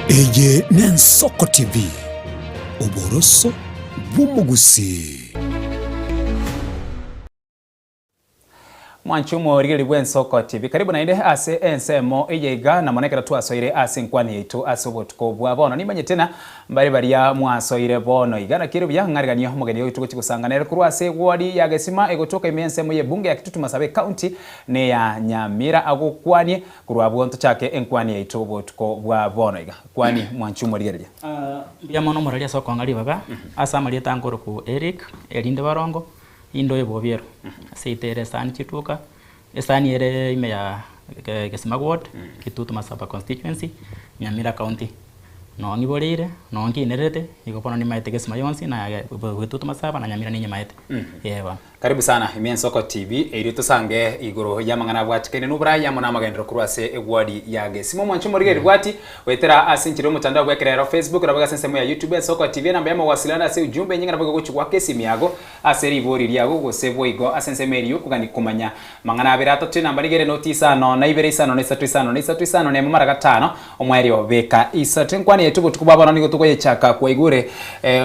Eye n'Ensoko TV, oboroso bw'omogusii. Mwanche omorigereria bw'Ensoko TV. Karibu naende ase ensemo eye iga, na mono ekero twasoire ase enkwani yaito ase obotuko bwa bono. Nimanyete ng'a mbare baria mwasoire bono iga. Naki ere buya ng'areganie omogeni oito gochia gosanga nere korwa ase eward ya Gesima egotoka ime y'ensemo y'ebunge ya Kitutu Masabe County neya Nyamira agokwanie Korwa abwo ntochake enkwani yaito obotuko bwa bono iga. Kwani mwanche omorigereria. Mbuya mono omorari ase okong'a ribaga ase amarieta ankoroku Eric, erinde barongo, inde oyo bobiero. Ase ere esani chituka, esani ere ime ya Gesima ward, Kitutu Masaba constituency, Nyamira county. Noo ng'iboreire, noo nkinerete, igo bono nimaete Gesima yonsi na Kitutu Masaba na Nyamira ninyimaete. Ee bono. Karibu sana ime Ensoko TV erio tosange igoro y'amang'ana abwatikaine n'oborai amo n'amagenderero korwa ase eward ya Gesima. Omwanchi omorigereria bwati goetera ase enchera y'omotandao bw'ekerero Facebook nabo ase ensemo ya YouTube Ensoko TV enamba y'amawasiliano ase ujumbe enyinga nabo egogochia goaka esimi yago ase ribori riago gose boigo ase ensemo eria y'okogania komanya mang'ana abere atato enamba nigo ere noti isano na ibere isano na isato isano na isato isano na emo mara gatano Omoerio beka isato enkwana yaito obotuko bwa bono nigo togoyechaka kwaigure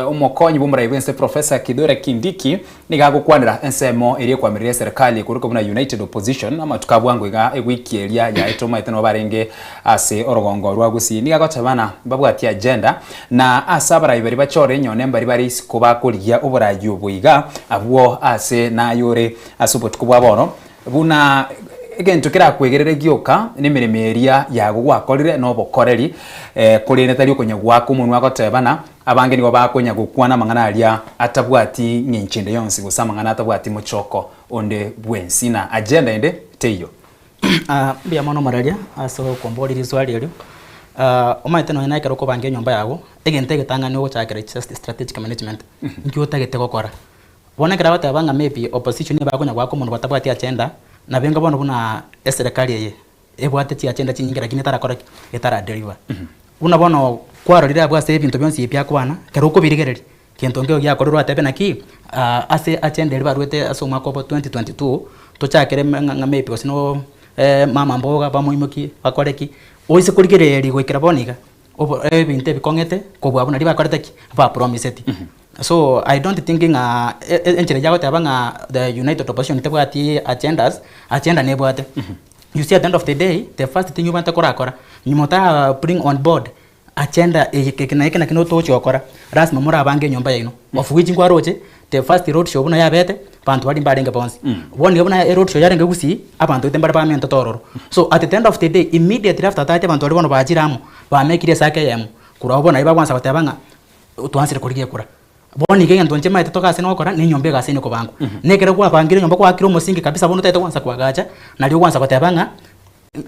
omokonyi bw'omorai bw'ense Professor Kithure Kindiki Nigo agokwanera ensemo eria ekwamerera eserekari ekorokwa buna United Opposition amatuko a bwango iga ewiki eria yaetire omanyete nabo barenge ase orogongo rwa Gusii. Nigo agoteba ng'a mbabwati agenda na ase abarai baria bachore nyone mbari bare isiko bakorigia oborai obo iga abwo ase naye ore ase obotuko bwa bono buna egento kerakwegerere gioka nemeremo eria yago gwakorire na obokoreri korende tari okonya goaka omonwa agoteba ng'a Abange nigo bakonya gokwana amang'ana aria atabwati ng'encho ende yonsi gose amang'ana atabwati mochoko onde bwensi na agenda ende teiyo. Mbuya mono omoraria ase okomboria riswali erio. Omanyete nonye na ekero okobanga enyomba yago, egento egetang'ani ogochakera it's just strategic management, nki otagete gokora. Bono ekero agoteba ng'a maybe opposition ebakonya goaka omonto batabwati agenda, nabo enga bono buna eserekari eye. Ebwate chiagenda chinyinge lakini etarakora ki? Etara deliver. Buna bono kwarorire abwo ase ebinto bionsi ebi akwana, ekero okobirigereria, gento nkeiyo giakorire oratebe naki, ase agenda eria barwete ase omwaka obo 2022, tochakere ng'a maybe gose no mama mboga bamoimokie bakore ki, oise korigereria goikera bono iga, obo ebinto ebikong'ete kobua buna riria bakorete ki? Ba promiseti. So I don't think ng'a enchera eyio agoteba ng'a the united opposition tebwati agendas, agenda nebwate. You see at the end of the day, the first thing obwenerete korakora, nyuma otara bring on board agenda eye eke na eke naki togochi gokora, lasima morabange enyomba yaino. Of which nkwaroche, the first road show buna yabete, banto baria mbarenge bonsi. Bono iga buna eroad show yarenge gusii, abanto gete mbare bamentete ororo. So at the end of the day, immediately after that abanto baria bono bachire amo, bamekire esako eyemo, korwa abwo bono nario bagwansa goteba ng'a twansire korigia ekura. Bono iga egento inche maete togase nogokora, na enyomba egase ime kobangwa. Na ekero kwabangire enyomba kwaakire omosingi kabisa bono otagete gwansa koagacha, nario ogwansa goteba ng'a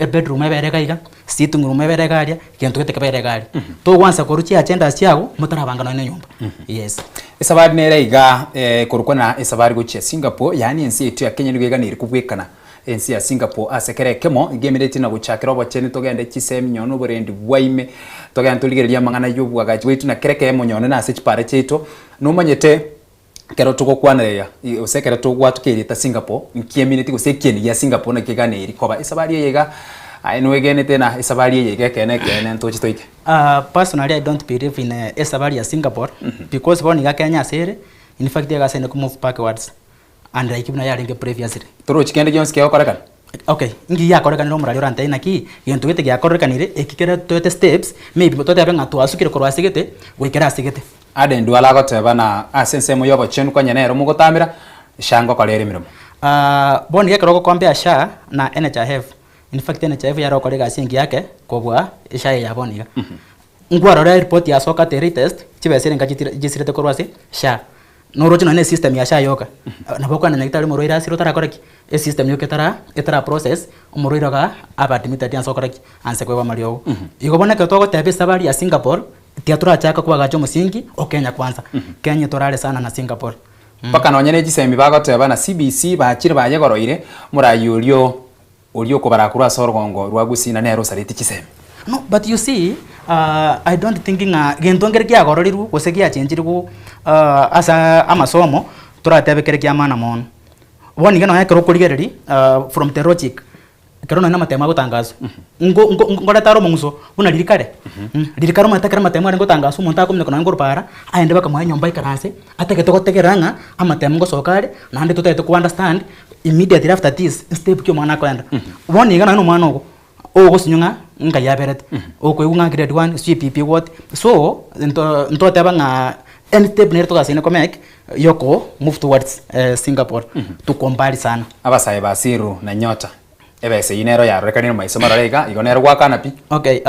ebedroom ebere iga iga, sitting room ebere iga aria, gento gete kebere iga aria. Togwansa korwa chiagendas chiago, motarabanga nonye na enyomba, yes. Esabari nere iga ekorokwa na esabari gochia Singapore, yaani ense yaito ya Kenya nigo eganeire kobwekana ense ya Singapore ase kera ekemo, iga emereti na gochakera obochenu togende chisemi nonye na oborendi bwa ime, togende torigererie amang'ana ya obwagachi bwaito na kera ekemo nonye na ase chipara chiaito. Nomanyete ekero togokwanera iga gose ekero togwatuka erieta Singapore, nkiamineti gose ekieni gia Singapore naki eganeiri koba. Esabari eye iga aye noegenete na esabari eye iga ekeene ekeene ntoche toike. Personally I don't believe in esabari ya Singapore because bono iga Kenya ase ere, in fact egase ende ko move backwards. And like buna yarenge previously. Torochi kende gionsi kegokorekana. Okay, inki giakorekanire omorari orantebie naki, gento gete giakorekanire, eki kere toete steps, maybe totebe ng'a twasukire korwa ase gete, goikera ase gete. Aden Duale agoteba na ase ensemo y'obochenu konya nere omogotamera, SHA ngokora ere emeremo. Bono iga ekero ogocompare SHA na NHIF, in fact NHIF yare gokora egasi engiya ake kobua SHA eye ya bono iga. Nkwarora eripoti yasoka the latest, chibesa ere nka chisirete korwa ase SHA. Noroche nonye na esystem ya SHA yoka, nabo okogenda nyagetari omorwaire asire otarakora ki? Esystem yoka etara etara process, omorwaire iga abe admitted anse gokora ki? Anse koegwa amariogo. Igo bono ekero togoteba esabari ya Singapore, tiga torachaka koagacha omosingi o Kenya kwanza. Kenya torare sana na Singapore. Mpaka nonye ne chisemi bagoteba na CBC bachire bayegoroire, omorai orio Oria okobara korwa ase orogongo rwa Gusii na nere osareti chisemi. No, but you see, I don't think ng'a gento nkere kiagororirwe gose giachenchirwe ase amasomo toratebe kere kia maana mono. Bono iga nonye ekero okorigereria from the logic, Ekero nonya namatemo agotangaswa, ngo ngo ngoreta are omong'uso buna riria kare, riria kare omanyete ekero amatemo arenge gotangaswa omonto akominyoka nonya nkorwa para, aende bakamoa enyomba aikaranse, atagete gotegerera ng'a amatemo ngosoka are, naende totagete ko understand immediately after this, step ki omwana akoenda. Bono iga nonya na omwana ogo, ogosinywa ng'a nkai aberete, okoigwa ng'a grade one, sijui PP what, so nto ntoteba ng'a any step nere togasaine ko make, yoko move towards Singapore, tuko mbali sana. Abasae ba Siru na Nyota, ebesa eyio nero yarorekanire maiso marore iga, igo nero gwakana pi. Okay,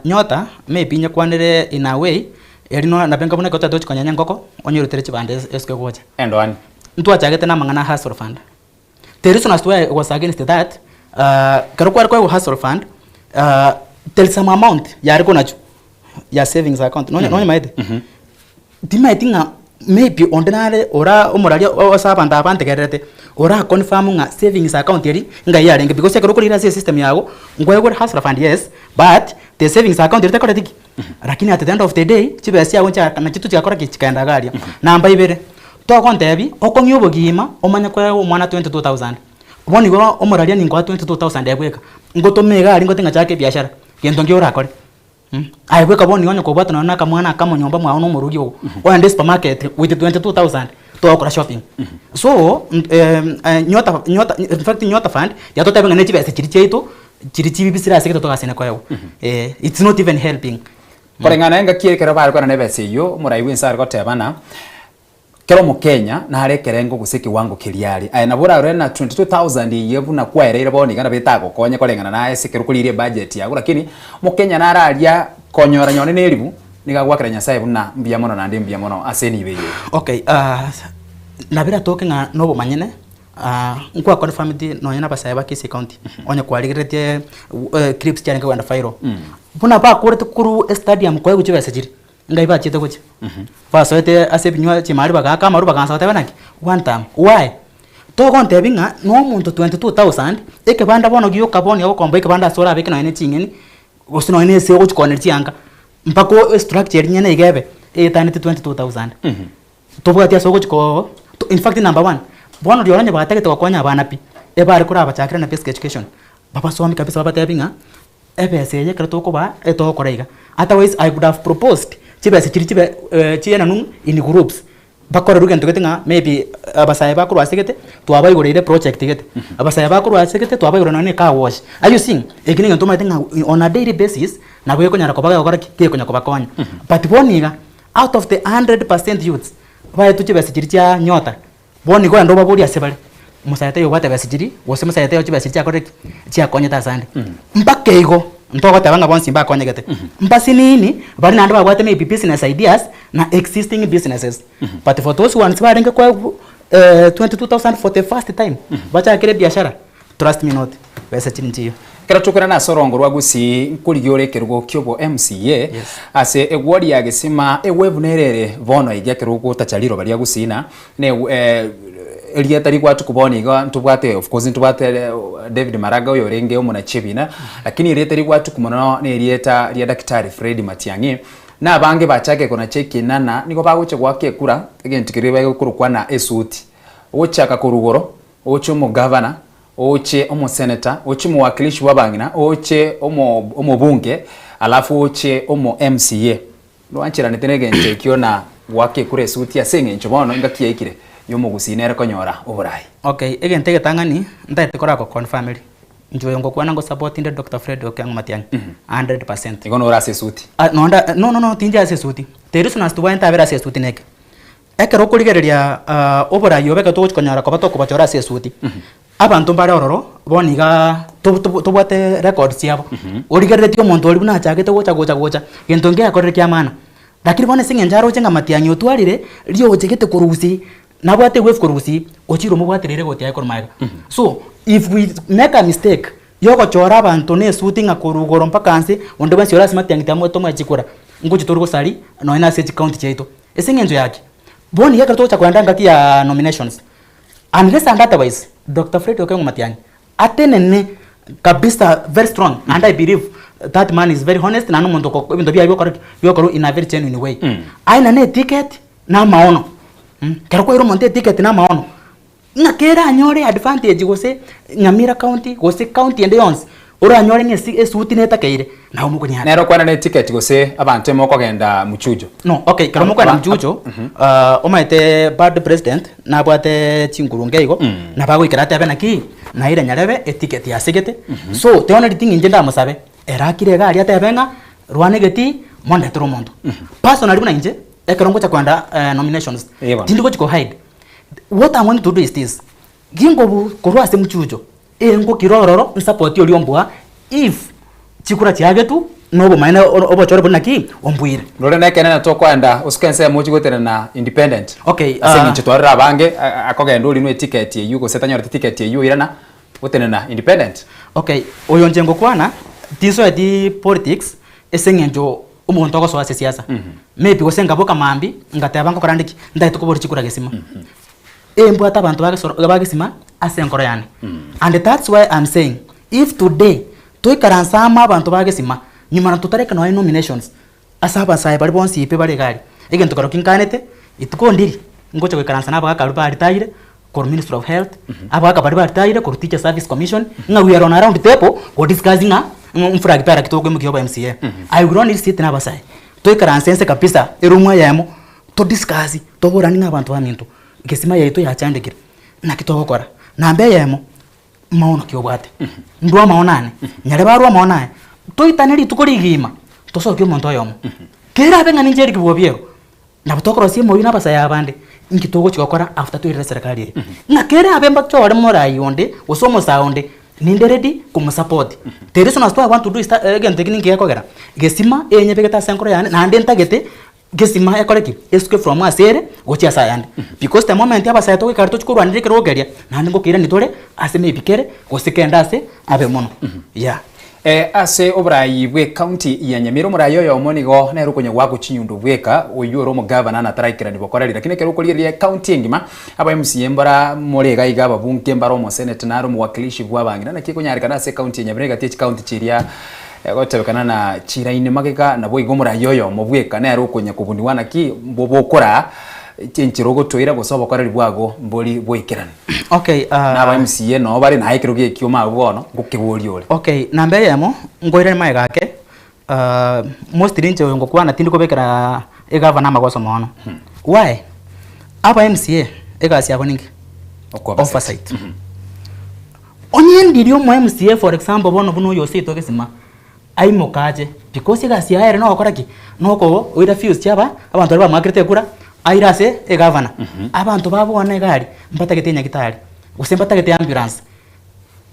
Nyota, maybe nyekwanere in a way, eri no nabe nka buna ekero twatochi konyenya engoko, onyerutere chibando esike gocha. Endoani. Ntwachagete na amang'ana a hustle fund. The reason as to why I was against that, ekero kware koegwa hustle fund, there is some amount yare konachwa ya savings account, nonye nonyemaete? Timaeti ng'a maybe onde nare ora omoraria ase abanto aba bantegererete, ora confirm ng'a savings account eria ngai yarenge because ekero okorire ase esystem yago, nkoegwa ore hustler fund yes, but the savings account eria tekoreti ki? Lakini at the end of the day, chibesa chiago nchia nachio tochigakora ki? Chikaenda iga aria. Namba ibere, togontebi okong'ia obogima omanye koegwa omwana 22,000, bono igo omoraria ninkoa 22,000 aye bweka, ngotome iga aria ngote ng'a chaka ebiashara, gento nki orakore? Aye bweka bono nigo onye kobwata nonya na akamwana akamo nyomba mwao na omorugi oo, ogende supermarket with 22,000 togokora shopping. So, nyota nyota in fact nyota fund yatotebia ng'a ne chibesa chiria chiaito chiria chibisire ase egento togasene koegwa eh, it's not even helping. Koreng'ana engaki ekero bare koenana ebesa eyio, omorai bw'ense are goteba ng'a Kera omokenya nare ekerengo gose ekewango keria are. Aye nabo orarore na 22,000 eyio buna kwaereire bono iga nabo etagokonye koreng'ana naye ase ekero okorigereria ebudget yago lakini omokenya nare aria konyora nyone ne eribu nigo agoakera Nyasaye buna mbuya mono naende mbuya mono ase enibo eyio. Okay, nabo eratoke ng'a nobomanyene nkwa confirmed nonya na abasae ba Kisii County onye kwarigereretie clips chiarenge kogenda viral, buna bakorete korwa estadium koegwa chibesa chiria. Ngai bachiete gochia, basoete ase ebinywa chimari bagaaka amaru bagaansa goteba naki, one term, why? Togontebia ng'a na omonto 22,000, ekebanda bono gioka bono ogokomboa ekebanda ase orabeke nonye na ching'eni, gose nonye na ase ogochi kooneria chianga, mpaka o estructure eria nyene iga ebe, eetaneti 22,000. Tobwati ase ogochi koo in fact number one, bono rirorio onye batagete gokonya abana pi, ebare korabachakera na basic education, babasomie kabisa babatebi ng'a. Ebesa eye ekero tokobaa etogokora iga, otherwise I could have proposed chibesa chiria chibe chienanu in groups, bakorerwe gento gete ng'a maybe abasae bakorwa ase gete, twabaigoreire project gete, abasae bakorwa ase gete twabaigorera nonye na ecar wash. Are you seeing? Eki na egento omanyete ng'a on a daily basis, nabo gekonyara koba gegokora ki? Gekonya kobakonya. But bono iga, out of the 100% youths, baetwe chibesa chiria chia nyota, Bono igo ende obaborie ase bare, Omosae taiyo obwate besa chiria, gose omosae taiyo chibesa chiria chiakorire ki? Chiakonyete asande. Mpaka igo, ntogoteba ng'a bonsi mbakonyegete, mbasinini, baria naende babwate maybe business ideas, na existing businesses. But for those ones barenge koegwa 22,000 for the first time, bachakire ebiashara, trust me not, besa chiria nchiyo. Ekero tokoirana ase orongo rwa Gusii nkorigia ore ekerogo ki'obo MCA ase egwori ya Gesima ewave nere ere bono iga ekero ogotacha riroba ria Gusii na ne erieta rigwatuku bono iga ntobwate of course ntobwate David Maraga oyo orenge omonachi ebina lakini erieta rigwatuku mono na erieta ria Daktari Fred Matiang'i na abange bachakire konacha ekenana nigo bagocha goaka ekura egento keria bagokorokwa na esuti ogochaka korwa igoro oche omogavana Oche omoseneta, oche omowakilishi bw'abang'ina, oche omo omobunge, alafu oche omo MCA. Ndoancheranete na egento ekio na goaka ekura esuti ase eng'encho bono engaki yaikire y'omogusii nere konyora oborai. Okay, egento egetang'ani ntagete korako confirm eri, inche oyo ngokwana ngo support inde Doctor Fred Okengo Matiang'i, 100%. Igo nore ase esuti. Ah nonda no no no tindi ase esuti, the reason as to why ntabere ase esuti neke, Ekero okorigereria oborai obo ekero togochi konyora koba tokobochora ase esuti, abanto mbare ororo bono igaa tobwate records chiabo, origereretie omonto oria buna achagete gocha gocha gocha, gento nkeakorire kia maana. Lakini bono ase eng'encho aroche ng'a matiang'i otwarire, rioche gete korwa gusii, nabwate ewave korwa gusii, ochire omobwatereire egoti yaye korwa magega. So, if we make a mistake, yogochora abanto na esuti ng'a korwa igoro mpaka nse, onde bwensi ore ase matiang'i tomoe chikura, ngochi tore gosaria nonye na ase chicounty chiaito. Ase eng'encho ya ki? Bono iga ekero togocha kogenda engaki ya nominations, unless and otherwise Doctor Fred Okengo Matiang'i atenene kabisa very strong and I believe that man is very honest naende omonto oko ebinto biaye bigokora ki? Bigokorwa in a very genuine way. Aye nane eticket na amaono, ekero kwaeire omonto eticket na amaono. Ng'a keranyore advantage gose Nyamira county gose county ende yonsi, oranyore ng'a esi esuti netakeire, nabo mokonyeaka. Nere okwana ne ticket gose abanto emokogenda mchujo. No, okay, ekero mokogenda mchujo, omanyete bad president nabwate chinguru nge igo, nabo agoikera atebe naki, naire nyarebe eticket yasegete, so the only thing inche ndamosabe, ere akire iga aria atebe ng'a rwana egetii, mondetere omonto. Personally buna inche, ekero ngocha kogenda nominations, Eeh bono. tindi gochi ko hide, What I'm going to do is this, ginkobu korwa ase mchucho, engokire ororo nsupport oria ombua if chikura chiagetwe na obomaene oro obochore buna ki ombuire. Rore nekeene tokoenda osuke ensemo ochie gotenena independent. Okay, Ase ah. eng'encho twarora abange a- akogenda orinwe eticket eywo gose tanyoreti ticket eywo oirana gotenena independent. Okay, oyo inche ngokwana, tinsoeti politics ase eng'encho omonto ogosoa ase siasa, maybe gose nkaboka mambia, ngateba ngokora nde ki, ntagete koboria chikura gesima. Embwate abanto bagesoro bagesima ase enkoro yane. And that's why I'm saying, if today toikaranse amo abanto bagesima, nyuma na totareka nonye nominations, ase abasae baria bonsi pi bare iga aria, egento kerokio nkanete, rituko ndiri, ngocha goikaransa na abagaka aria baritayire, korwa ministry of health, abagaka baria baritayire korwa teacher service commission, ng'a we are on a round table go discuss ng'a mflag bearer ki tokoimokia obo MCA. I will only sit na abasae, toikaranse inse kabisa eroom eyemo, to discuss, toboranie ng'a abanto baminto, gesima yaito yachandekire, naki togokora? Namba eyemo, maono ki obwate? Ndwe amaono ane, nyarebe arwe amaono aye, toitane rituko rigima, tosokie omonto oyomo. Kerabe ng'a ninche Eric Bwobiero, Nabo tokorosia emoyio na abasae abande, inki togochia gokora after toirire eserekari eye? Ng'a kerabe mbachore morai onde gose omosae onde, ninde ready komosupport. The reason as to why I want to do is that egento eki ninki gekogera, gesima enyebegete ase enkoro yane naende ntagete gesima ekore ki? Esuke from ase ere gochia ase ayande. Because the moment abasae togoikara tochia korwanera ekerogo keria, naende ngokeirania tore ase maybe kere gose kende ase abe mono, yeah. Ase oboraai bw'ecounty ya Nyamira omoraai oyomo nigo nere okonya goakwa chinyundo bweka, oyio ore omogavana na taraikerani bokoreri. Lakini ekero okorigereria ecounty engima, aba MCA mbara more iga iga, ababunge mbare omoseneta nare omowakilishi bw'abang'ina. Naki ekonyarekana ase ecounty ya Nyamira egati ye chicounty chiria egotebekana na chiraini magega naboigo omoraai oyomo bweka nere okonya kobuniwa naki mbobe okoraa chinchera ogotoira gose obokoreri bwago mbori boikeranu. Okay, Na aba MCA noo bare naye ekero gi'ekioma abwo bono ngokeboria ore. Okay, namba eyemo, nkoirane magega ake, mostly inche oyo ngokwana tindi kobekera egavana amagoso mono. Why? Aba MCA egasi yabo ninki? Okoversight. Oversight. Onye ndiri omo MCA for example bono buna oyo oseito egesima, aimoke ache, because egasi yaye ere nogokora ki? Noko oira views chia aba, abanto baria bamoakerete ekura, aire ase egavana. Abanto ba bono iga aria, mbatagete enyagitari, gose mbatagete ambulance,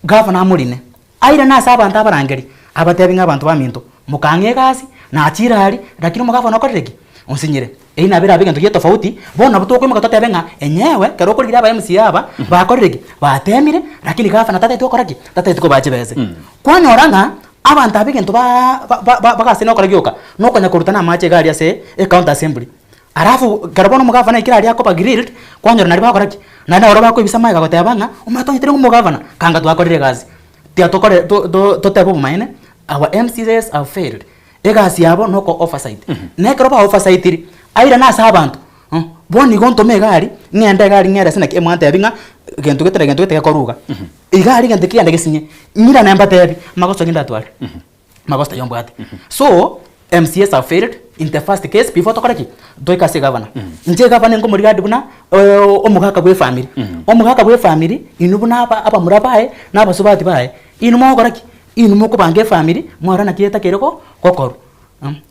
gavana amorine, airane ase abanto abarangeri, abatebi ng'a abanto baminto, mokang'a egasi, nachire aria, lakini omogavana okorire ki? Onsinyire. Eyio nabo erabe egento gia tofauti, bono nabo tokoimoka totebe ng'a enyewe ekero okorigereria aba MCA aba, bakorire ki? Batemire, lakini gavana tatagete gokora ki? Tatagete kobaa chibese. Kwanyora ng'a abanto aba egento ba ba bagase nokora gioka, nokonya koruta na amache iga aria ase ecounty assembly. Alafu ekero bono omogavana aikire aria akoba grilled, kwanyora naria bagokora ki? Naende nabo bakoibisa magega goteba ng'a omanyete onye tari omogavana, kanga twakorire egasi. Tiga tokore to to totebe obomaene, our MCAs have failed. Egasi yabo noko oversight. Na ekero ba oversight-iri, airane ase abanto, bono igo ntome egari, ng'ende egari ng'erese naki emwantebi ng'a gento gete na gento gete gekorwa iga. Iga aria egento kiagenda gesinye, ng'irane mbatebi, magoso ki ndatware? Magoso taiyo mbwate. So, MCAs have failed in the first case before tokore ki? Toike ase egavana. Inche egavana nkomorigadi buna omogaka bwa efamiri. Omogaka bwa efamiri, inwe buna aba abamura baye, na abasubati baye, inwe mogokora ki? Inwe mokobanga efamiri, mwarora naki etakeire go gokorwa.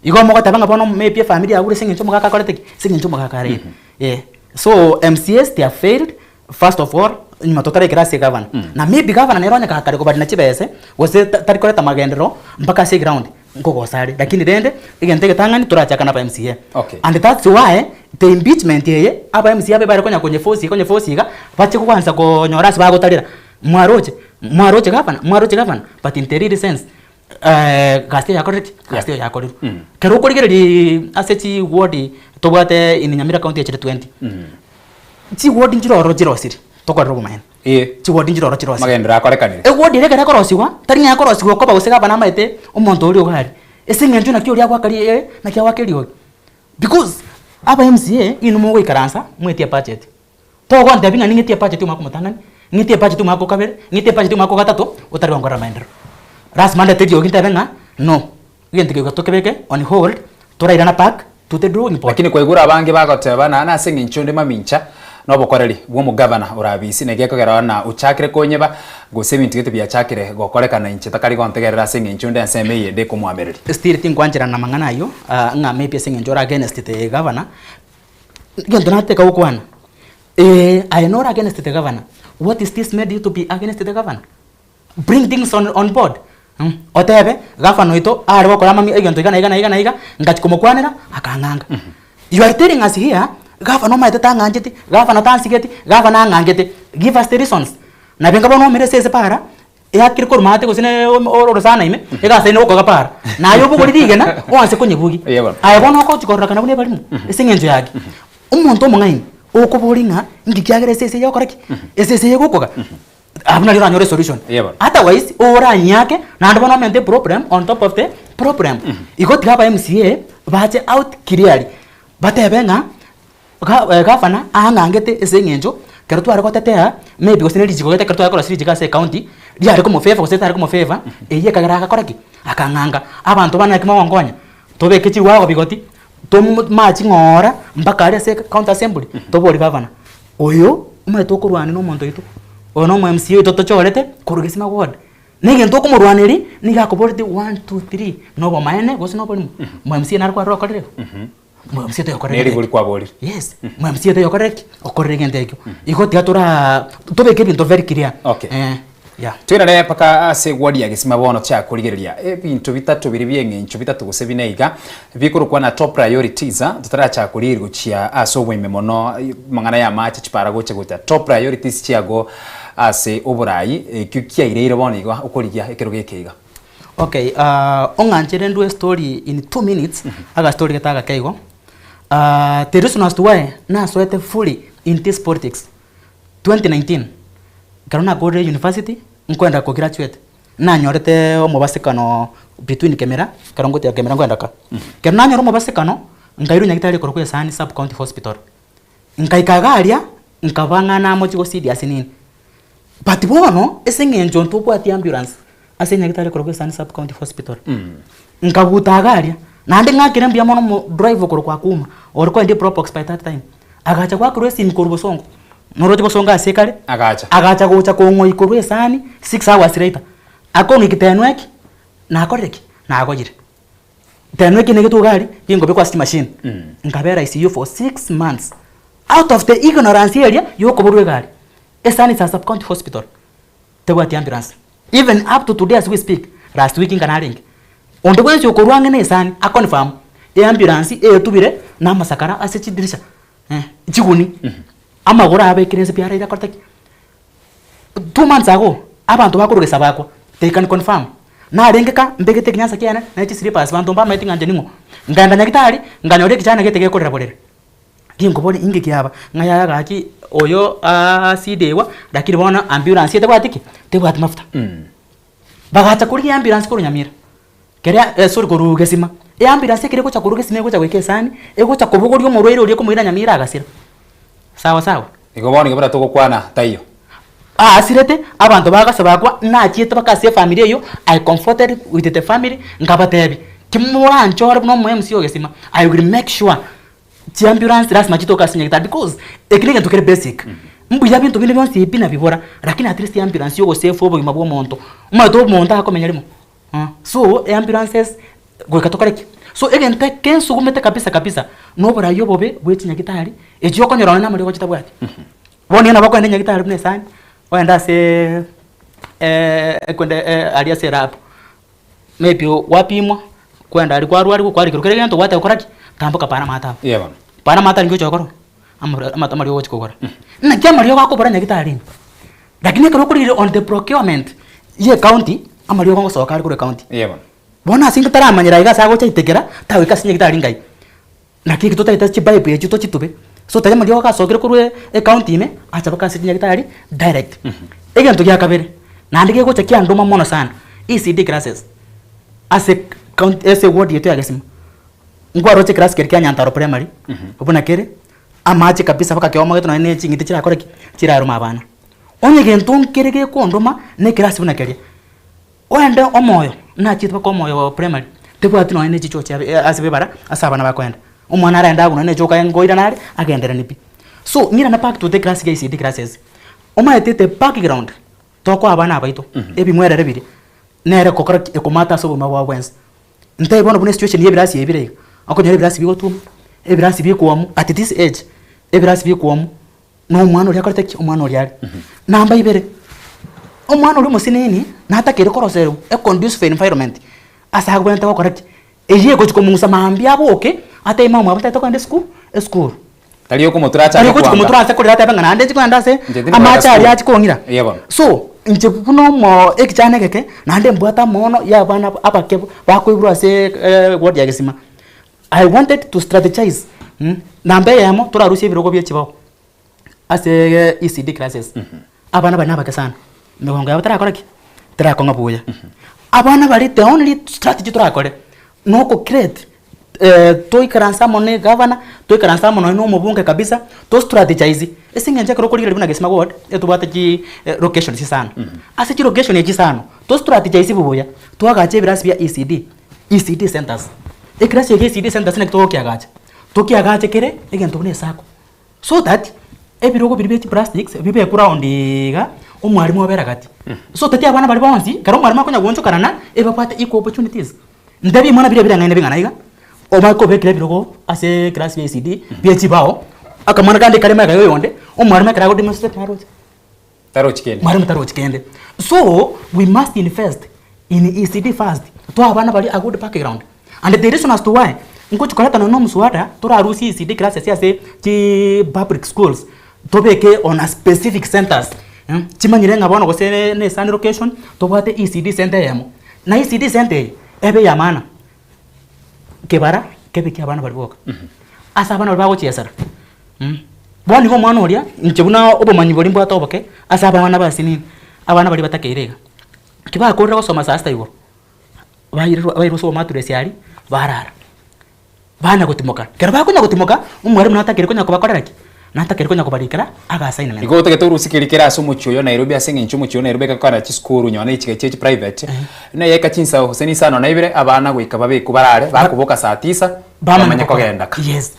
Igo mogoteba ng'a bono maybe efamiri yagure ase eng'encho omogaka akorete ki? Ase eng'encho omogaka areire. Eh, so MCAs they have failed, first of all, nyuma totaraikera ase egavana. Na maybe gavana nere onye gakare kobarina chibese, gose ta tari koreta magenderero mpaka ase eground, nkogosa are. Lakini rende, egento egetang'ani torachaka na aba MCA. Okay. And that's why, the impeachment eye, aba MCA abe bare konya konyeforce iga konyeforce iga, bache kwansa konyora ase bagotarera. Mwaroche, mwaroche gavana, mwaroche gavana, but in the real sense, gasi eye yakorire ki? Gasi eye yakorirwe. Ekero okorigereria ase chiward tobwate in Nyamira county echire 20, chiward nchire ororo chirosire, tokorere obomaene. Ee. Chiward nchire ororo chirosire. Amagenderero akorekanire. Eward ere ekero ekorosiwa, tari ng'a ekorosiwa okoba gose gavana amaete omonto oria iga aria, ase eng'encho naki oria agoaka ri naki agoaka eriogi. Because, aba MCA, inwe mogoikaransa, mwetie ebudget. Togontebia ng'a ning'etie ebudget omwaka omotang'ani, ng'etie ebudget omwaka o kabere, ng'etie ebudget omwaka o gatato, otari gonkorera maendereo. Lasima ndete eriogi ntebe ng'a no, egento eke tokebeke on hold, torairana back to the drawing board. Lakini kwaigure abange bagoteba na nase eng'encho onde mamincha nobokoreri bw'omogavana ore abisi naki ekogera na ochakire konyeba gose ebinto gete biachakire gokorekana inche takari gontegerera ase eng'encho onde ensemo eye ende ekomwamereria. Still tinkwancherana na amang'ana ayio, ng'a maybe ase eng'encho ore against the governor, Egento nataka gokwana, eh, aye nore against the governor, what is this made you to be against the governor? Bring things on, on board mm, otebe gavana oito are gokora amang'e egento iga na iga na iga na iga, ngachia komokwanera akang'anga. You are telling us here, gavana omanyete tang'ancheti, gavana tansigeti, gavana ang'angete, give us the reasons. Nabo enga bono omere ase ase para, Eakire korwa maate gose ne orosana ime, egasaine gokoga para. Na aye obogori rigena, oanse konyebugia. Eya bono. Aye bono ogochia kororekana buna ebarimo, ase eng'encho yaki. Omonto omong'aini, okoboria ng'a inki kiagera esese eye egokora ki? Esese eye egokoga, abwo nario oranyore esolution. Eya bono. Otherwise, oranyiake, naende bono omente eproblem on top of the problem. Igo tiga aba MCA, bache out clearly, batebe ng'a. Gavana aang'angete ase eng'encho ekero tware gotetea maybe gose ne richiko gete ekero tware korosia richiko ase ecounty, riare komofavour gose ritare komofavour, eyio ekagera agakora ki? Akang'anga. Abanto bane naki mogonkonya, tobeke chirwago bigoti, tomo machi ng'oora mpaka aria ase county assembly, toborie gavana, oyo omanyete okorwania na omonto oito, oyo na omo MCA oito tochorete korwa gesima ward, na egento okomorwaneria nigo akoboretie one, two, three, na obomaene gose na oborimo, omo MCA nare kwarora okorire igo? Mwe-MCA toyokorere Neri bori kwaborire. Yes, mwe-MCA toyokorere ki? Okorere egento ekio. Igo tiga toraa tobeke ebinto very clear. Okay. Eh, yeah. Toirane mpaka ase eward ya Gesima bono chiakorigereria ebinto bitato biria bi'eng'encho bitato gose bine iga bikorokwa na top priorities ah, totarachaka korigereria gochia ase oboime mono amang'ana ya amache chipara gocha gocha top priorities chiago ase oborai ekio kiaireire bono iga okorigia ekerogo eke iga. Okay, ong'anchere ndue estory in 2 minutes, agastory gete agake igo. The reason as to why nasoete fully in this politics, 2019, ekero nakorire university, nkoenda ko graduate, nanyorete omobasekano between Kemera, ekero ngotiga Kemera nkoenda ka. Ekero nanyora omobasekano, nkairwa nyagetari ekorokwa Esani Sub County Hospital. Nkaika iga aria, nkaba ng'a namochie gosidia ase nini. But bono, ase eng'encho ntobwati ambulance, ase nyagetari ekorokwa Esani Sub County Hospital, nkabuta iga aria, naende ng'akere mbuya mono omo driver okorokwa Akuma, ore koendia eprobox by that time, agacha goakerwa esimi korwa bosongo, noroche bosongo ase ekare, Agacha. agacha gocha kong'oi korwa esani, six hours later, akong'iki tenweki, nakorire ki? Nagoyire. Tenweki nigo iga aria, ginkobekwa ase chimashini, nkabera ICU for 6 months, out of the ignorance eria ya okoborwa egari. Esani is a sub county hospital, tebwati ambulance. Even up to today as we speak, last week inga narenge, onde bwensi okorwa ang'e na esani aconfirm, eambulance etubire na amasakara ase chidirisha, eh, chiguni, amagoro abekire inse pi araire akorete ki? 2 months ago, abanto bakorwa Gesabakwa, they can confirm, narenge ka, mbegete ekenyansa kiane, na chislippers banto mbamaeti ng'a inche ning'o. Nkaenda nyagetari, nkanyora ekichana gete gekorera borere. Ginkoboria inki kiaba, ng'a yaya gaki oyo asidewa, lakini bono ambulance etebwati ki? Tebwati mafuta. Bagacha korigia ambulance korwa Nyamira, keria sorry korwa Gesima, eambulance ekero egocha korwa Gesima egocha goika esani, egocha kobogoria omorwaire oria ekomoira Nyamira agasira. Sawa sawa. Igo bono iga buna togokwana taiyo. Aasirete, abanto bagasabakwa, nachiete mpaka ase efamiri eyio, I comforted with the family, nkabatebia, kimoranchore buna omo MC o Gesima, I will make sure chiambulance lasima chitoke ase nyagetari because eki negento kere basic. Mbuya binto binde bionsi ebi nabibora, lakini at least eambulance yogosave obogima bwa omonto, omanyete omonto akomenya rimo so eambulances goika tokore ki? So egento eke nsugumete kabisa kabisa, na oborai obobe bwe chinyagitari, echio okonyora nonye na amariogo chitabwati. Bono nigo nabo okoenda nyagitari buna esani, ogende aseee ekwende aria ase elab, maybe gwapimwa, kwenda aria kwarwariwa kwarikerwa kera egento gwateba kora ki? Tamboka pana amato aba. Eeh bono. Pana amato aria ngocha gokora amaro amato amariogo ogochi kogora. Naki amariogo akobora nyagitari ime? Lakini ekero okorire on the procurement ya ecounty, amariogo ngosoka are korwa ecounty. Eeh bono. Bono ase intwe taramanyera iga ase agocha aitekera, tagoika ase nyagitari ngai. Naki eki totagete chipipe echio tochitube, so tari amariogo agasokire korwa ecounty ime, acha mpaka ase chinyagitari direct. Egento gia kabere, naende gegocha kiandoma mono sana, ECD classes, ase county ase eward yaito ya Gesima, nkwaroche eclass keria kia Nyantaro primary, buna kere. Amache kabisa mpaka keomogete nonye na eching'iti chirakore ki? Chirarome abana. Onye gento nkere gekondoma, na ekerasi buna keria, oende omoyo, nachiete mpaka omoyo primary, tebwati nonye na echichoo chia ase ebara ase abana bakoenda. Omwana araende agwo nonye na echoka ngoirana are, agenderanie pi. So, ng'irane back to the class ya ECD classes, omanyete the background tokoa abana abaito, ebing'werere biria, nere egokora ki? Ekomata ase obogima bwabo bwensi. Ntebi bono buna esituation ya ebirasi ebi bire iga, okonyora ebirasi bigotuma, ebirasi bikwomu at this age, ebirasi bikwomu, na omwana oria akorete ki? Omwana oria are. Namba ibere, omwana oria omosinini, natakeire koroserwa a conducive environment, ase abwenerete gokora ki? Eyio egochi komong'usa mambia aboke, atebe mama omwabo ntagete kogenda esukuru, esukuru. Tari okomotura achake Tari ogochi kwanga. komotura ase korera atebe ng'a naende nchi kogenda ase Inche tindi kogenda amache aria sukuru. achi kong'ira. Eeh bono. So, inche buna omo ekichana egeke, naende mbwate amaono ya abana abake bakoiborwa ase ward ya Gesima. I wanted to strategize namba eyemo torarusie ebirogo bia chibao ase ECD classes, abana baria nabake sana, emegongo yabo terakora ki? Terakong'a buya. Abana baria the only strategy torakore, noko create toikaranse amo na egavana, toikaranse amo nonye na omobunge kabisa, to strategize ase eng'encho ekero okorigereria buna Gesima ward, etobwate chi locations isano. Ase chilocation echi isano, to strategize buya, twagache ebirasi bia ECD, ECD centres. Ekerasi eke ECD centres naki togokiagacha, tokiagache kere egento buna esacco, so that ebirogo biria bia chiplastics bibekwe round iga, omwalimu abere gati. So that abana baria bonsi, ekero omwalimu akonya goonchokanana, ebabwate equal opportunities. Ntebi mwana biria bireng'aine bing'ana iga, omanye kobekera ebirogo ase eclass ya ECD bie chibao, akamwana kande kare magega ya oyonde, omwalimu ekero agodemonstrate naroche. Tarochi kende. Mwalimu tarochi kende. So, we must invest in ECD first, toe abana baria a good background. And the reason as to why, ngochi koreta nonya na omoswada, torarusie ECD classes ase chi public schools, tobeke on a specific centers, chimanyire ng'a bono gose na esani location, tobwate ECD center eyemo. Na ECD center eye, ebe eya maana, kebara kebe kia abana baria boka. Ase abana baria bagochiesera, bono iga omwana oria, inche buna obomanyi boria mbwate oboke, ase abana basinini, abana baria batakeire iga, ki bakorire gosoma saa sita igoro, bairerwa bairwa ase obomaturesi aria, barara. Banya gotimoka. Ekero bakonya gotimoka, omwalimu natakeire konya kobakorera ki? Natakeire konya kobarikera aga assignment. Igo otagete orusie keria kere ase omochie oyo o Nairobi ase eng'encho omochie o Nairobi egakora chisukuru nonye na echiga chie chiprivate, buna yaika chinsa gose nisano na ibere, abana goika babekwe barare, bakoboka saa tisa, bamanye kogenda ka. Yes.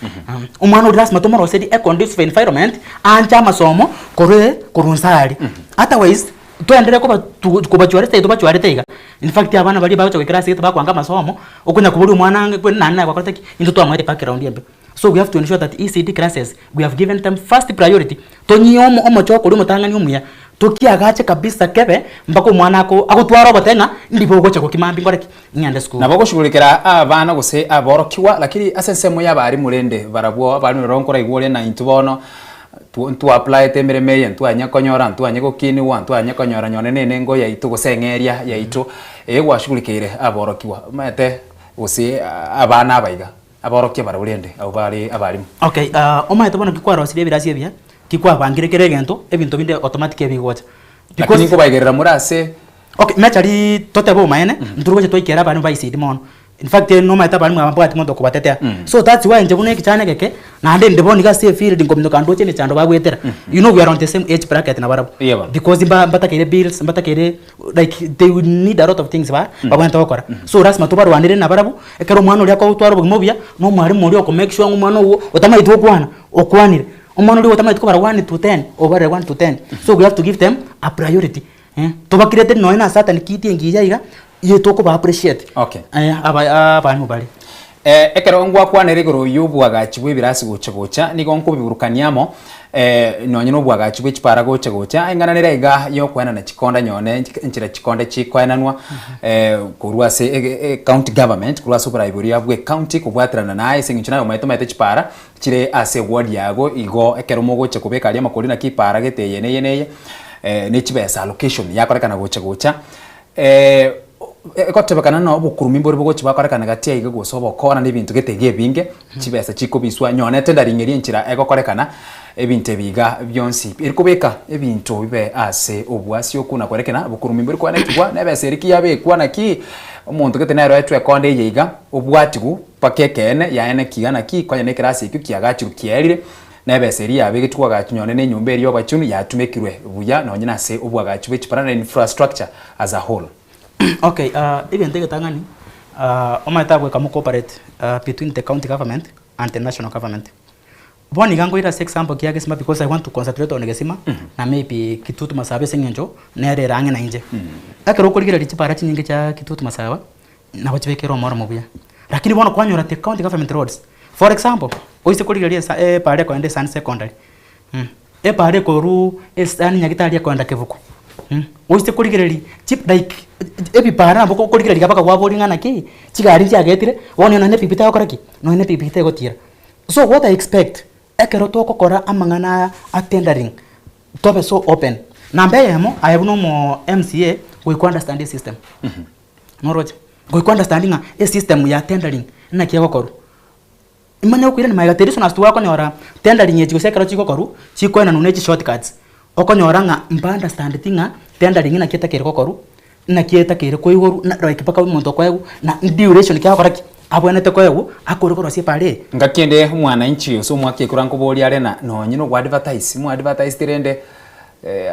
Omwana oria lasima tomoroserie a conducive environment, aanche amasomo korwa korwa nse aria. Otherwise, Toenderere koba tu kobachwarete tobachwarete iga, in fact abana baria bagocha goikera ase egete bakoanga amasomo, okonya koboria omwana ang'e kweri naende naye gwakorete ki, intwe twamoete background embe. So we have to ensure that ECD classes, we have given them first priority, tonyie omo omochoko oria omotang'ani omuya, tokiagache kabisa kebe, mpaka omwana ako agotwara obote ng'a ndibe ogocha gokima mambia nkore ki, ng'ende esukuru. Nabo ogoshughulikera abana gose aborokigwa, lakini ase ensemo y'abarimu rende barabwo abarimu barabwo nkoraigwe ore na intwe bono Ntwa-applyete emeremo eye, ntwanye konyora, ntwanye gokinigwa, ntwanye konyora nyone na enengo yaito gose eng'eria yaito, eye gwashugurikeire aborokigwa. Omanyete gose abana aba iga, aborokia barabwo rende abwo bare abalimu. Okay, omanyete bono ki kwarosirie ebirasi ebiya, ki kwabangire kera egento, ebinto binde automatic ebigocha. Lakini Because nkobaigerera more ase. Okay, naturally totebe obomaene, nturi gocha twaikera abalimu ba ECD mono. In fact nomanyete abalimu aba mbabwati monto okobatetea. So that's why inche buna ekichana egeke, naende inde bono iga ase efield nkominyoka ndoche emechando bagoetera. You know we are on the same age bracket nabarabwo. Eeh bono. Because mba mbatakeire bills, mbatakeire like they will need a lot of things ba babwenerete gokora. So lasima tobarwanere nabarabwo, ekero omwana oria akogotwara obogima obuya, na omwalimu oria oko make sure ng'a omwana ogo otamaeti gokwana, okwanire. Omwana oria otamaeti kobara one to ten, obarire one to ten. So we have to give them a priority. Tobakirete nonya na Satani kiti engiya iga, iye tokoba appreciate. Okay. Aba abalimu baria. Ekero ngwakwanera igoro y'oboagachi bw'ebirasi gocha gocha, nigo nkobiburukania amo nonye noboagachi bwe chipara gocha gocha, eng'ana nere iga y'okoenana chikonda nyone enchera chikonda chikoenanwa korwa ase ecounty government, korwa ase oborai boria bwe county kobwaterana naye ase eng'encho naye omanyete omanyete chipara chire ase eward yago, igo ekero mogocha kobeka aria amakori naki epara gete eye neye neye, ne chibesa allocation yakorekana gocha gocha, egotebekana ng'a obokurumi mbore bogochi bwakorekana gati aiga gose obokora na ebinto gete iga ebinge, chibesa chikobiswa nyonete ndaring'eria enchera egokorekana, ebinto ebi iga bionsi pi. Erikobeka ebinto bibe ase obwasi okwo nakorekena obokurumi mbori kwanekigwa na ebesa eria ki yabekwa naki, omonto gete nero etwe ekonda eye iga, obwatigu. Mpaka ekeene yaye naki iga naki, konya nekerasi ekio kiagachirwe kiaerire. Na ebesa eria yabegetwe koagacha nonye na enyomba eria y'obochenu yatumekirwe buya nonye na ase oboagachi bwe chipara na infrastructure as a whole. Okay, egento egetang'ani, omanyete agoika mo cooperate between the county government and the national government. Bono iga nkoira ase example kia Gesima because I want to concentrate on Gesima na maybe Kitutu Masaba ase eng'encho nere ere ang'e nainche. Ekero okorigereria chipara chinyinge chia Kitutu Masaba, nabo chibekere omoromo buya. Lakini bono kwanyora the county government roads, for example, oise korigereria esa epara ekoenda Esani secondary, epara ekorwa Esani Nyagetari ekoenda Kebuku, oise korigereria chi like ebipara nabo okorigereria mpaka kwaboria ng'a naki, chigari nchiagetire, bono nonye na epikipiki tegokora ki? Nonye na epikipiki tegotira. So what I expect, ekero togokora amang'ana aya a tendering, tobe so open. Namba eyemo, aye buna omo MCA, goika o understand esystem. Noroche? Goika o understand ng'a esystem ya tendering naki egokorwa. Imanye gokoirania magega the reason as to why okonyora tendering echi gose ekero chigokorwa, chikoenanwa ne chishortcuts, okonyora ng'a mba understandeti ng'a tendering naki etakeire gokorwa, naki etakeire koigorwa, na like mpaka omonto okoegwa, na duration ki agokora ki? Abwenerete koegwa, akore korosia epara eye. Ngaki ende omwananchi gose omwaka ekura nkoboria are na nonye na ogoadvertise, mwaadvertised rende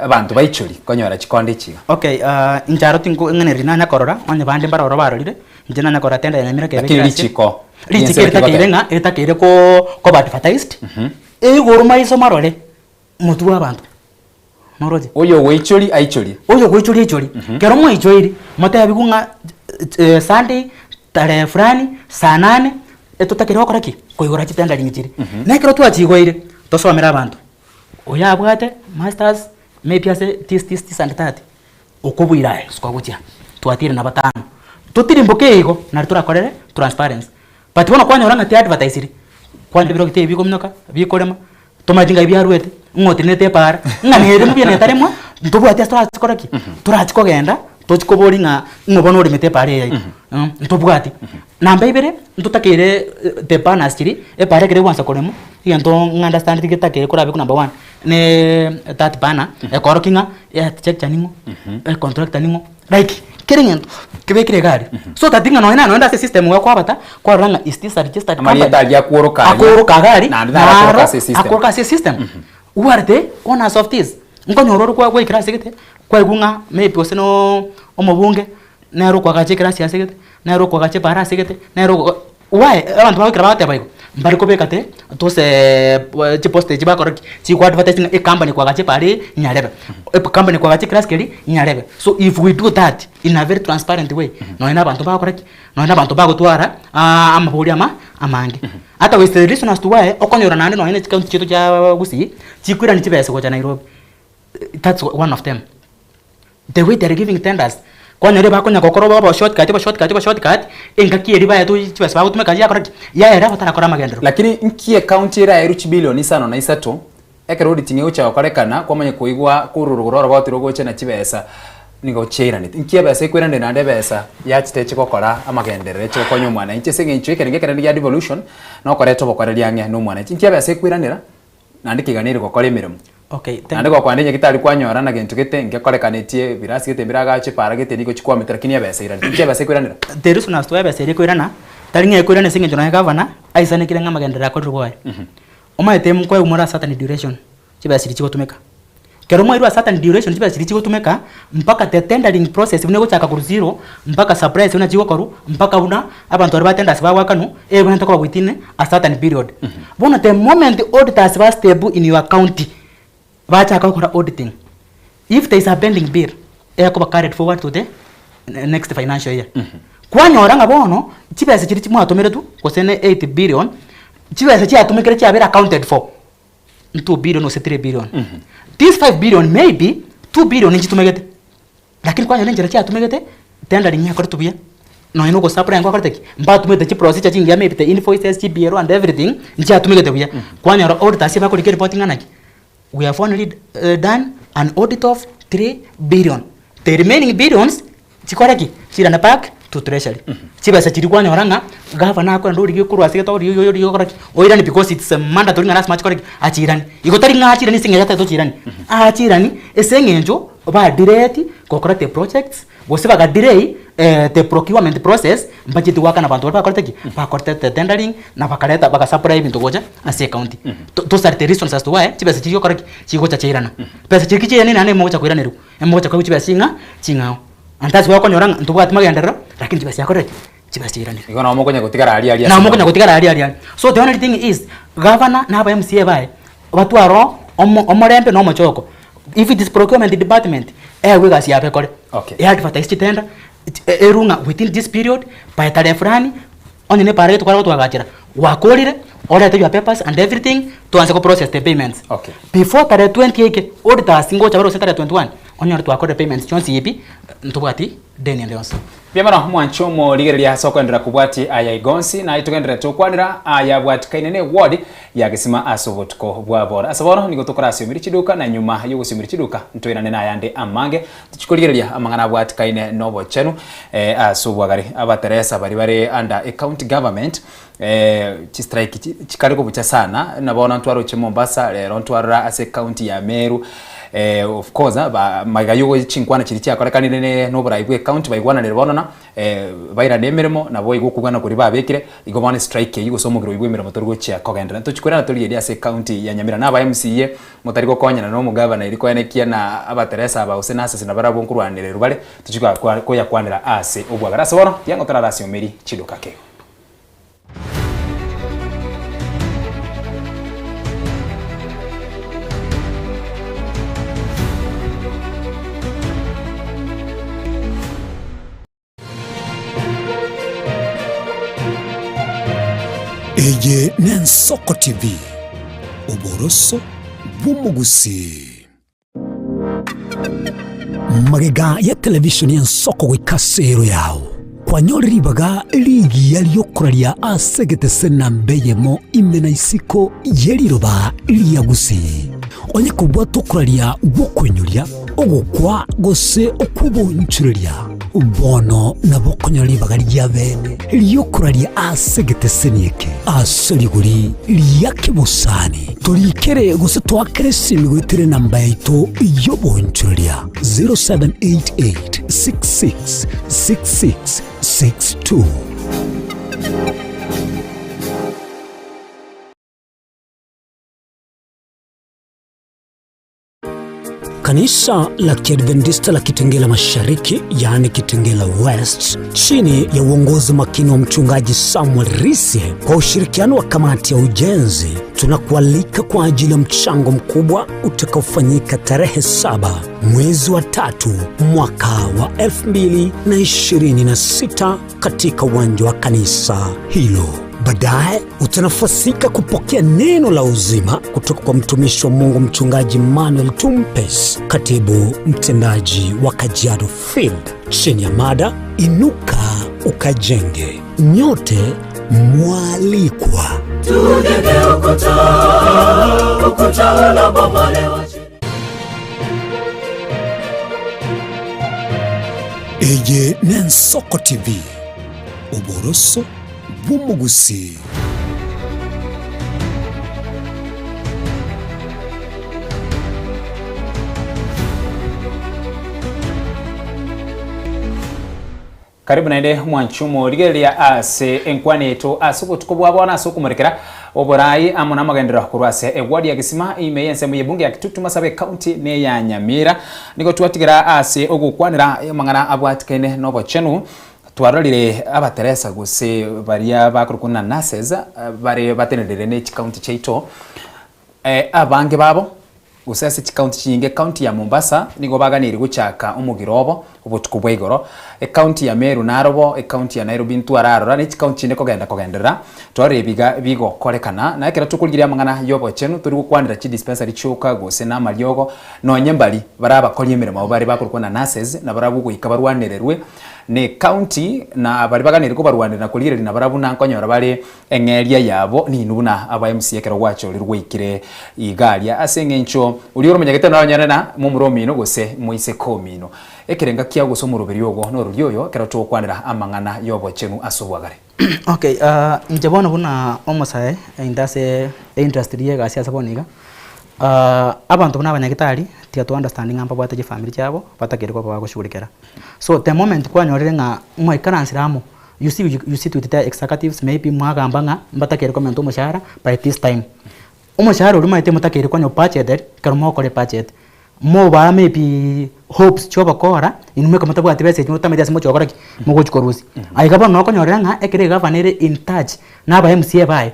abanto baichori konyora chikonde echi iga. Okay, inche aro tinko ng'anereria nanya korora, onye bande mbare ororo barorire, inche nanya korora tender ya Nyamira Lakini kebekire ase richiko, richiko riense eritakeire goteba. ng'a eritakeire ko koba advertised, eigoro maiso marore, motwe bwa abanto, noroche? Oyo ogoichoria aichorie. Oyo ogoichoria aichorie. Kero mwaichoiri, motebiwe ng'a Sunday tarehe fulani saa nane etotakeire gokora ki? Koigora chitendering chiria. Na ekero twachigoire, tosomere abanto, oyo abwate masters maybe ase this this this and that, okobuira aye suka gochia, twatire na batano. Totirimboke igo, nari torakorere transparency. But bono kwanyora ng'a tiadvertisiri, kwanyora ebirogo tibi bikominyoka, bikorema, tomanyeti ngai biaruete, ng'a otenenete epaara, ng'a nere mbuya netaremwa, ntobwati ase torachi kora ki? Torachi kogenda, tochi koboria ng'a ng'o bono oremete epaara eye yaito, ntobwati. Namba ibere, ntotakeire the banners chiria, epaara ekero egwansa koremwa, egento ng'a understandeti getakeire korabekwa number one, ne that banner, ekorokia ng'a architecture ning'o, econtractor ning'o, like kera egento kebekire iga aria, so that ng'a nonye naende ase esystem iga kwabata, kwarora ng'a is this a registered company? Amarieta aria akworoka aria, Akworoka iga aria, naende naro akworoka naro ase esystem. akworoka ase esystem. Who are the owners of this? Nkonyora ore kwa gwaikera ase gete, kwaigwa ng'a maybe gose no omobunge, nere okoagacha ekerasi ase gete, nere okoagacha epaara ase gete, nere ogo why abanto bagoikera bagoteba igo, mbari kobeka te tose chiposta echi bakora ki, chiko advertise ng'a ecompany ekoagacha epaara eye nyarebe, ecompany ekoagacha ekerasi keria nyarebe. So if we do that in a very transparent way, nonye na abanto bagokora ki, nonye na abanto bagotwara amabori ama amange. Ata with the reason as to why okonyora naende nonye na chicounty chiaito chia Gusii, chikoirania chibesa gocha Nairobi, that's one of them. The way they are giving tenders, kwanyora ebakonya gokora obo oboshortcut oboshortcut oboshortcut, engaki eria baetwe chibesa bagotumeka yakora ki? Yaera batarakora amagenderero. Lakini nki ecounty eraerwe chibilioni isano na isato, ekero auditing egochia gokorekana, kwamanya koigwa korwa rogoro oroboti rogocha na chibesa nigo chiairanete. Nki ebesa ekoiranire naende ebesa yachete eche gokora amagenderero eche gokonya omwananchi ase eng'encho ekerengo ekenene gia devolution, nokoreta obokoreri ang'e na omwananchi. Nki ebesa ekoiranera naende keganeri gokora emeremo. Okay, thank Naende gokwana enyagitari kwanyora na gento gete ngekorekaneti ebirasi gete mbiragache para gete nigo chikwamete lakini ebesa eiranete. Nki ebesa ekoiranera? The reason as to why ebesa eria ekoirana, tari ng'a ekoirana ase eng'encho nonye gavana, aisanekire ng'a amagenderero akorire bwoye. Omanyete nkoegwa more a certain duration, chibesa chiria chigotumeka. Ekero mwairwe a certain duration chibesa chiria chigotumeka, mpaka the tendering process buna egochaka korwa zero, mpaka supplies buna chigokorwa, mpaka buna abanto baria ba tenders bagoakanwa, ebwenerete koba within a certain period. Bono the moment auditors ba step in your county, bachaka gokora auditing, if there is a pending bill, ekoba carried forward to the next financial year. Kwanyora ng'a bono, chibesa chiria mwatomeretwe, gose ne 8 billion, chibesa chiatumekire chiabeire accounted for, 2 billion gose 3 billion. This 5 billion maybe, 2 billion nchitumegete, lakini kwanyora enchera chiatumegete, tendering yakoretwe buya, nonye na ogosupply nkwakorete ki? Mbatumete chiprocedure chingiya maybe the invoices, chibill and everything, nchiatumegete buya. Kwanyora auditors ebakorika eripoti ng'a naki, we have only done an audit of 3 billion, the remaining billions chikore ki? Chirane back to treasury. Chibesa chiria kwanyora ng'a gavana akoenda origie korwa ase gete origie origie okore ki? Oiranie because it's a mandatory ng'a lasima achikore ki? Achiranie. Igo tari ng'a achiranie ase eng'encho atagete ochiranie, achiranie ase eng'encho. Ba delayeti gokora the projects, gose baga delay the procurement process, mbacheti goakana abanto baria bakorete ki? Bakorete the tendering na bakareta baga supply ebinto gocha ase ecounty. Those are the reasons as to why chibesa chiria chigokora ki? Chigocha chiairana. Besa chiria ki chiairanire naende mogocha koiranerwa, emogocha koegwa chibesa ching'a ching'ao. And that's why okonyora ng'a ntobwati magenderero, lakini chibesa chiakorire ki? Chibesa chiairanire. Igo nabo mokonya gotigara aria aria ase Nabo mokonya gotigara aria aria aria. So the only thing is, gavana na aba MCA baye, batware omo omorembe na omochoko. If it is procurement department, eegwe egasi yabo ekore. Okay. E advertise chitender, erwe ng'a within this period, by tarehe fulani, onye ne epara gete kware gotwagachera, gwakorire, orete your papers and everything, toanse go process the payments. Okay. Before tarehe twenty eike, auditors ngocha bare gose tarehe 21, onyore twakorire payments chionsi pi, ntobwati deni ende yonsi. Mbuya mono mwanche omorigereria ase okoenderera kobwatia aya iga onsi, naye togendererete gokwanera aya abwatikaine ne eward ya gesima ase obotuko bwa bono. Ase bono nigo tokorasiomeria chiduka na nyuma yogosiomeria chiduka ntoirane nayande amange tochie korigereria amang'ana abwatikaine nobochenu ase obwagare. Abateresa baria bare under ecounty government chistrike chikare kobucha sana na bono ntwaroche Mombasa rero ntwarora ase ecounty ya Meru of course magega ya chinkwana chiria chiakorekanire ne noborai bwa ecounty baigwananire bono na bairane emeremo nabo igo okobwana koria babekire igo bono estrike eyio gose omogiro oyio bwa emeremo tori gochia kogenderera. Ntochi korana torigereria ase ecounty ya Nyamira na aba MCA motari gokonyana na omogavana erio koenekia na abateresa aba gose nurses nabarabwo nkorwanererwa bare tochi koyakwanera ase obwagare. Ase bono tiga ngotorarasiomerie chiduka kegima. Eye n'Ensoko TV, oboroso bw'omogusii. Magega ya televisheni y'ensoko goika ase ero yao, kwanyore ribaga rigiya ri'okoraria ase egetese namba eyemo ime na isiko ye riroba ria Gusii. Onye kobwata okoraria gw'okoinyoria, ogokwa gose okw'obonchoreria, bono nabo okonyora ribaga ria bene ri'okoraria ase egeteseni eke ase rigori ria kebosani. Torikere gose toakere esimi goetera enamba yaito y'obonchoreria 0788 66 66 62. Kanisa la Kiadventista la Kitengela Mashariki, yaani Kitengela West, chini ya uongozi makini wa mchungaji Samuel Risie kwa ushirikiano wa kamati ya ujenzi, tunakualika kwa ajili ya mchango mkubwa utakaofanyika tarehe 7 mwezi wa 3 mwaka wa 2026 katika uwanja wa kanisa hilo. Baadaye utanafasika kupokea neno la uzima kutoka kwa mtumishi wa Mungu Mchungaji Manuel Tumpes, katibu mtendaji wa Kajiado Field, chini ya mada Inuka Ukajenge. Nyote mwalikwa. Tujenge ukuta, ukuta unabomolewa chini. Eye n'Ensoko TV, oboroso bw'omogusii. Karibu naende mwanche omorigereria ase enkwana yaito ase obotuko bwa bono ase okomorekera oborai amo namagenderero korwa ase eward ya Gesima ime y'ensemo y'ebunge ya Kitutu Masabe County na eya Nyamira. Nigo twatigera ase ogokwanera amang'ana abwatikaine nobochenu Twarorire abateresa gose baria bakorokwa ng'a nurses bare bateneneire ne chicounty chiaito, abange babo gose ase chicounty chinyinge, ecounty ya Mombasa nigo baganeiri gochaka omogiro obo obotuko bwa igoro, ecounty ya Meru narobo, ecounty ya Nairobi ntwararora ne chicounty chinde kogenda kogenderera, twarorire ebiga bigokorekana. Na ekero tokorigereria amang'ana ya obochenu tori gokwanera chidispensary chioka gose na amariogo, nonye mbari bare abakori emeremo abwo bare bakorokwa ng'a nurses nabarabwo goika barwanererwe. Ne county na baria baganeire kobarwanera na korigereria nabarabwo buna nkonyora bare eng'eria yabo ninwe buna aba MCA ekero gwachorirwe gwaikire iga aria ase eng'encho oria ore omonyagete noranyore na momura omino gose moiseke omino. Ekerenga kiao gose omoroberio ogo norori oyo ekero togokwanera amang'ana yobochenu ase obwagare. Okay, inche bono buna omosae inde ase eindustry ye egasi ase bono iga, abanto buna abanyagitari. Tiga to understand ng'a mbabwate chifamiri chiabo, batakeire koba bagoshughulikera. So the moment kwanyorire ng'a mwaikaransire amo, you see you sit with the executives maybe mwagamba ng'a mbatakeire komenta omoshahara by this time. Omoshahara oria omanyete motakeire konya budgeted, ekero mogokora ebudget, mobaa maybe hopes chia obokora, inwe mweka motabwati besa echio motamanyeti ase mogochia gokora ki? Mogochia korusia. Aiga bono nokonyorera ng'a ekero egavana ere in touch na aba MCA baye,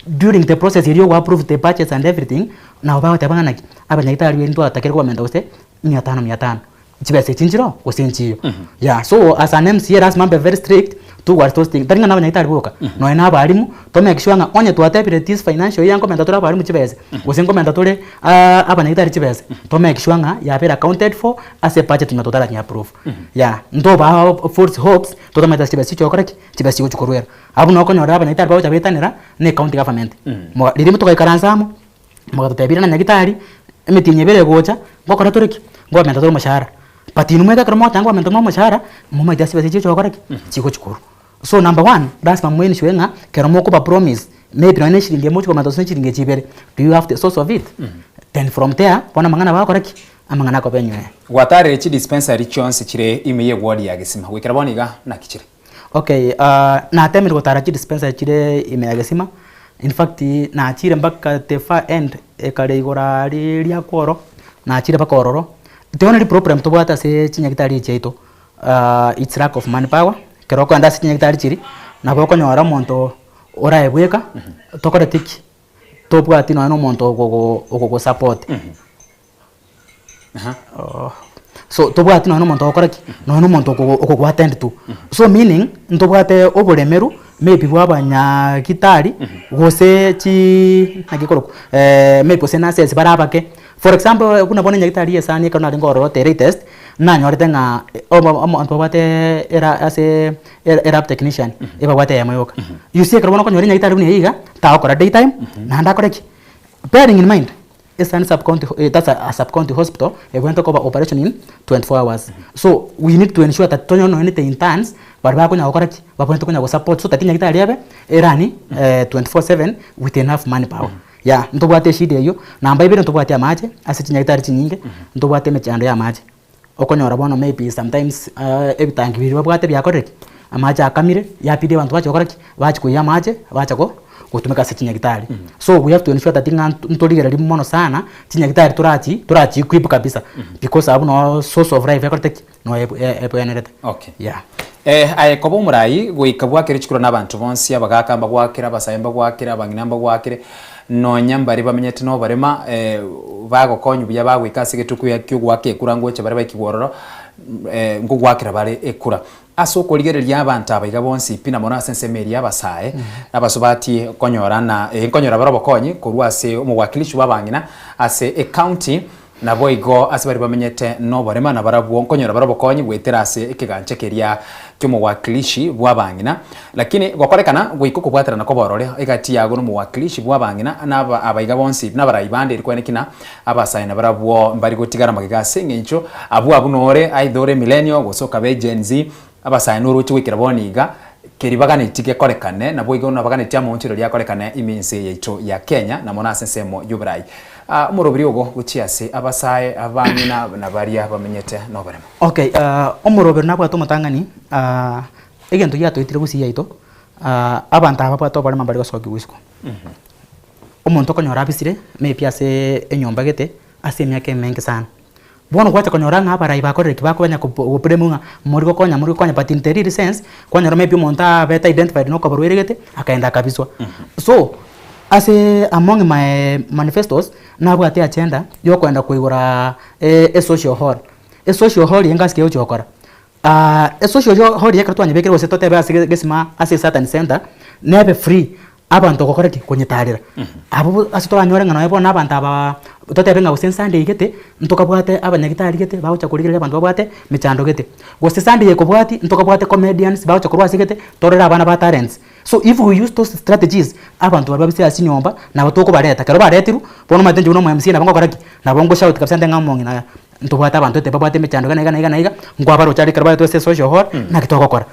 during the process eria ya go approve the budgets and everything, nabo bagoteba ng'a naki, abanyagitari bari ntwatakeire kobamenta gose mia tano mia tano, chibesa echi nchiroo gose nchiyo. Yeah, so as an MCA lazima mbe very strict towards those things, tari ng'a na abanyagitari boka, nonye na abalimu, to make sure ng'a onye twatebire this financial year nkomenta tore abalimu chibesa, gose nkomenta tore abanyagitari chibesa, to make sure ng'a yabera accounted for ase ebudget nyuma totaranya approve. Yeah, ntobaa false hopes totamanyete ase chibesa chigochia gokora ki? Chibesa chigochia korwera. Abwo nabo okonyora abanyagitari bagocha betanera na ecounty government. Moga riria togaikaransa amo, mogatotebia na nyagitari, emetienyi ebere egocha, ngokora tore ki? Ngobamenta tore omoshahara. But inwe mweka ekero mogoteba ngobamenta more omoshahara, momaete ase chibesa echi chigocha gokora ki? Chigochi korwa. So number one, lasima mo ensure ng'a ekero mokoba promise, maybe nonye na eshiringi emo ochi komenta gose na eshiringi echi ibere, do you have the source of it? Then from there, bono amang'ana bagokora ki? Amang'ana akoba enywe. Gwatarire chidispensary chionsi chire ime y'eward ya Gesima goikera bono iga naki chire? Okay, natemire gotara chidispensary chire ime ya Gesima, in fact nachire mpaka the far end ekare igoro aria riakworo, nachire mpaka ororo, the only problem tobwate ase chinyagitari echi chiaito it's lack of manpower, ekero okogenda ase chinyagitari chiria, nabo okonyora omonto orae bweka, tokoreti ki? Tobwati nonye na omonto ogogo ogogosupport. So tobwati nonye na omonto ogokora ki? Nonye na omonto okogo okogo attend to. So meaning, ntobwate oboremeru maybe bwa abanyagitari gose chiiii naki ekorokwa maybe gose nurses bare abake. For example, buna bono enyagitari ya esani ekero narenge ororo the latest, nanyorete ng'a omo omonto obwate era ase elab technician, ebabwate eyemo yoka. You see ekero bono okonyora enyagitari buna eyio iga, tagokora day time, naende akore ki? Bearing in mind, Eastern sub county that's a sub county hospital egwenerete koba operation in 24 hours. So we need to ensure that tonyore nonye the interns baria bakonya gokora ki? Babwenerete konya gosupport so that nyagetari ebe erani 24/7 with enough manpower. Yeah, ntobwate eshida eywo. Namba ibere ntobwati amache ase chinyagitari chinyinge, ntobwate emechando ya amache. Okonyora bono maybe sometimes ebitangi biria babwate biakorire ki? Amache akamire, yabidi abanto bache gokora ki? Bache koiywa amache, bacha ko gotumeka ase chinyagitari. So we have to ensure that ng'a ntorigereria mono sana, chinyagitari torachi torachi equip kabisa, because abwo noo source of life ekorete ki? Noo ebwenerete. Okay. Yeah. Aye koba omorai, goika bwakere chikura nabanto bonsi, abagaaka mbagwakere, abasae mbagwakere, abang'ina mbagwakere, nonya mbaria bamenyete noborema, bagokonywa buya bagoika ase egetuko ki'ogoaka ekura ngocha bare baikigwe ororo, nkogwakera bare ekura. Ase okorigereria abanto aba iga bonsi pi na mono ase ensemo eria y'abasae, abasubati konyora na nkonyora bare obokonyi korwa ase omowakilishi bw'abang'ina ase ecounty, Naboigo ase baria bamenyete noborema nabarabwo nkonyora bare obokonyi goetera ase ekegancha keria ki'omowakilishi bw'abang'ina. Lakini gokorekana goika okobwaterana kw'oborore egati yago nomowakilishi bw'abang'ina na abaiga bonsi nabarai bande eri kwane kina abasae nabarabwo mbari gotigara magega ase eng'encho abwo abwo nore either ore millennial gose okabe Gen Z abasae noroche goikera bono iga keri baganetie gekorekane naboigo nabaganetie amaonchoreria akorekane ime ense yaito ya Kenya na mono ase ensemo y'oborai. Omoroberi ogo gochia ase abasae, abang'ina, na baria bamenyete noboremo. Okay, omoroberi nabwate omotang'ani, egento giatoetire gusii yaito, abanto aba babwate oboremo mbari gosokiwa isiko. Omonto okonyora abisire, maybe ase enyomba gete, ase emiaka emenge sana. Bono gwacha konyora ng'a abarai bakorire ki? Bakobanya koblame ng'a mori gokonya mori gokonya but in the real sense, kwanyora maybe omonto abete identified na okoborwaire gete, akaenda akabiswa. So, ase among my manifestos, nabwate agenda ya okoenda koigora esocial hall. Esocial hall eye ngasi ki egochia gokora? Esocial hall eye ekero twanyebekire gose totebe ase gesima ase esatani center, nebe free. Abanto gokora ki? Konyetarera. Abwo ase toranyore ng'a nonye bono abanto aba totebe ng'a gose Sunday gete, ntokabwate abanyagitari gete bagocha korigereria abanto babwate mechando gete. Gose Sunday ekobwati, ntokabwate comedians bagocha korwa ase gete, torore abana ba talents. So if we use those strategies, abanto baria babisire ase chinyomba, nabo tokobareta. Ekero baretirwe, bono omanyete inche buna omo mca nabo ngokora ki? Nabo ngo shout kabisa nte ng'a omong'ina ntobwate abanto gete babwate emechando iga na iga na iga na iga, nkwabaroche aria ekero baretwe ase esocial hall, naki togokora.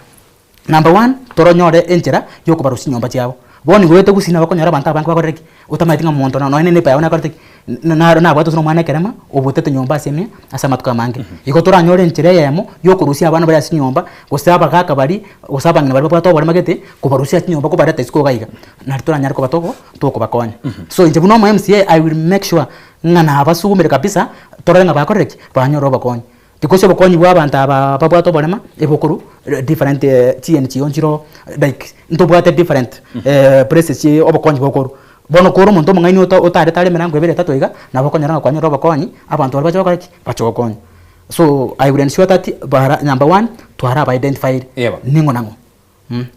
Number one, toronyore enchera yokobarusia chinyomba chiabo. Bono nigo oete gusii nabo okonyora abanto abange bakorire ki? Otamaeti ng'a omonto nonya ne neighbour yago nakorete ki? Naro nabwate gose nomwana ekerema, obotete nyomba ase ime ase amatuko amange. Igo toranyore enchera eyemo ya okorusia abana baria ase chinyomba, gose abagaka baria, gose abang'ina baria babwate oborema gete, kobarusia ase chinyomba kobareta isiko iga iga, nari toranyare koba togo tokobakonya. So inche buna omo MCA, I will make sure ng'a nabasugumire kabisa, torore ng'a bakorire ki? Banyore obokonyi. Because obokonyi bwa abanto aba babwate oborema, ebokorwa different chi NGO nchiroo like ntobwate different places chi obokonyi bokorwa. Bono kore omonto omong'aini ota otarete are emerango ebere etato iga, nabo okonyora ng'a kwanyorire obokonyi, abanto baria bache gokora ki? Bache gokonya. So, I will ensure that bara number one, twara ba identified Eba. ning'o nang'o.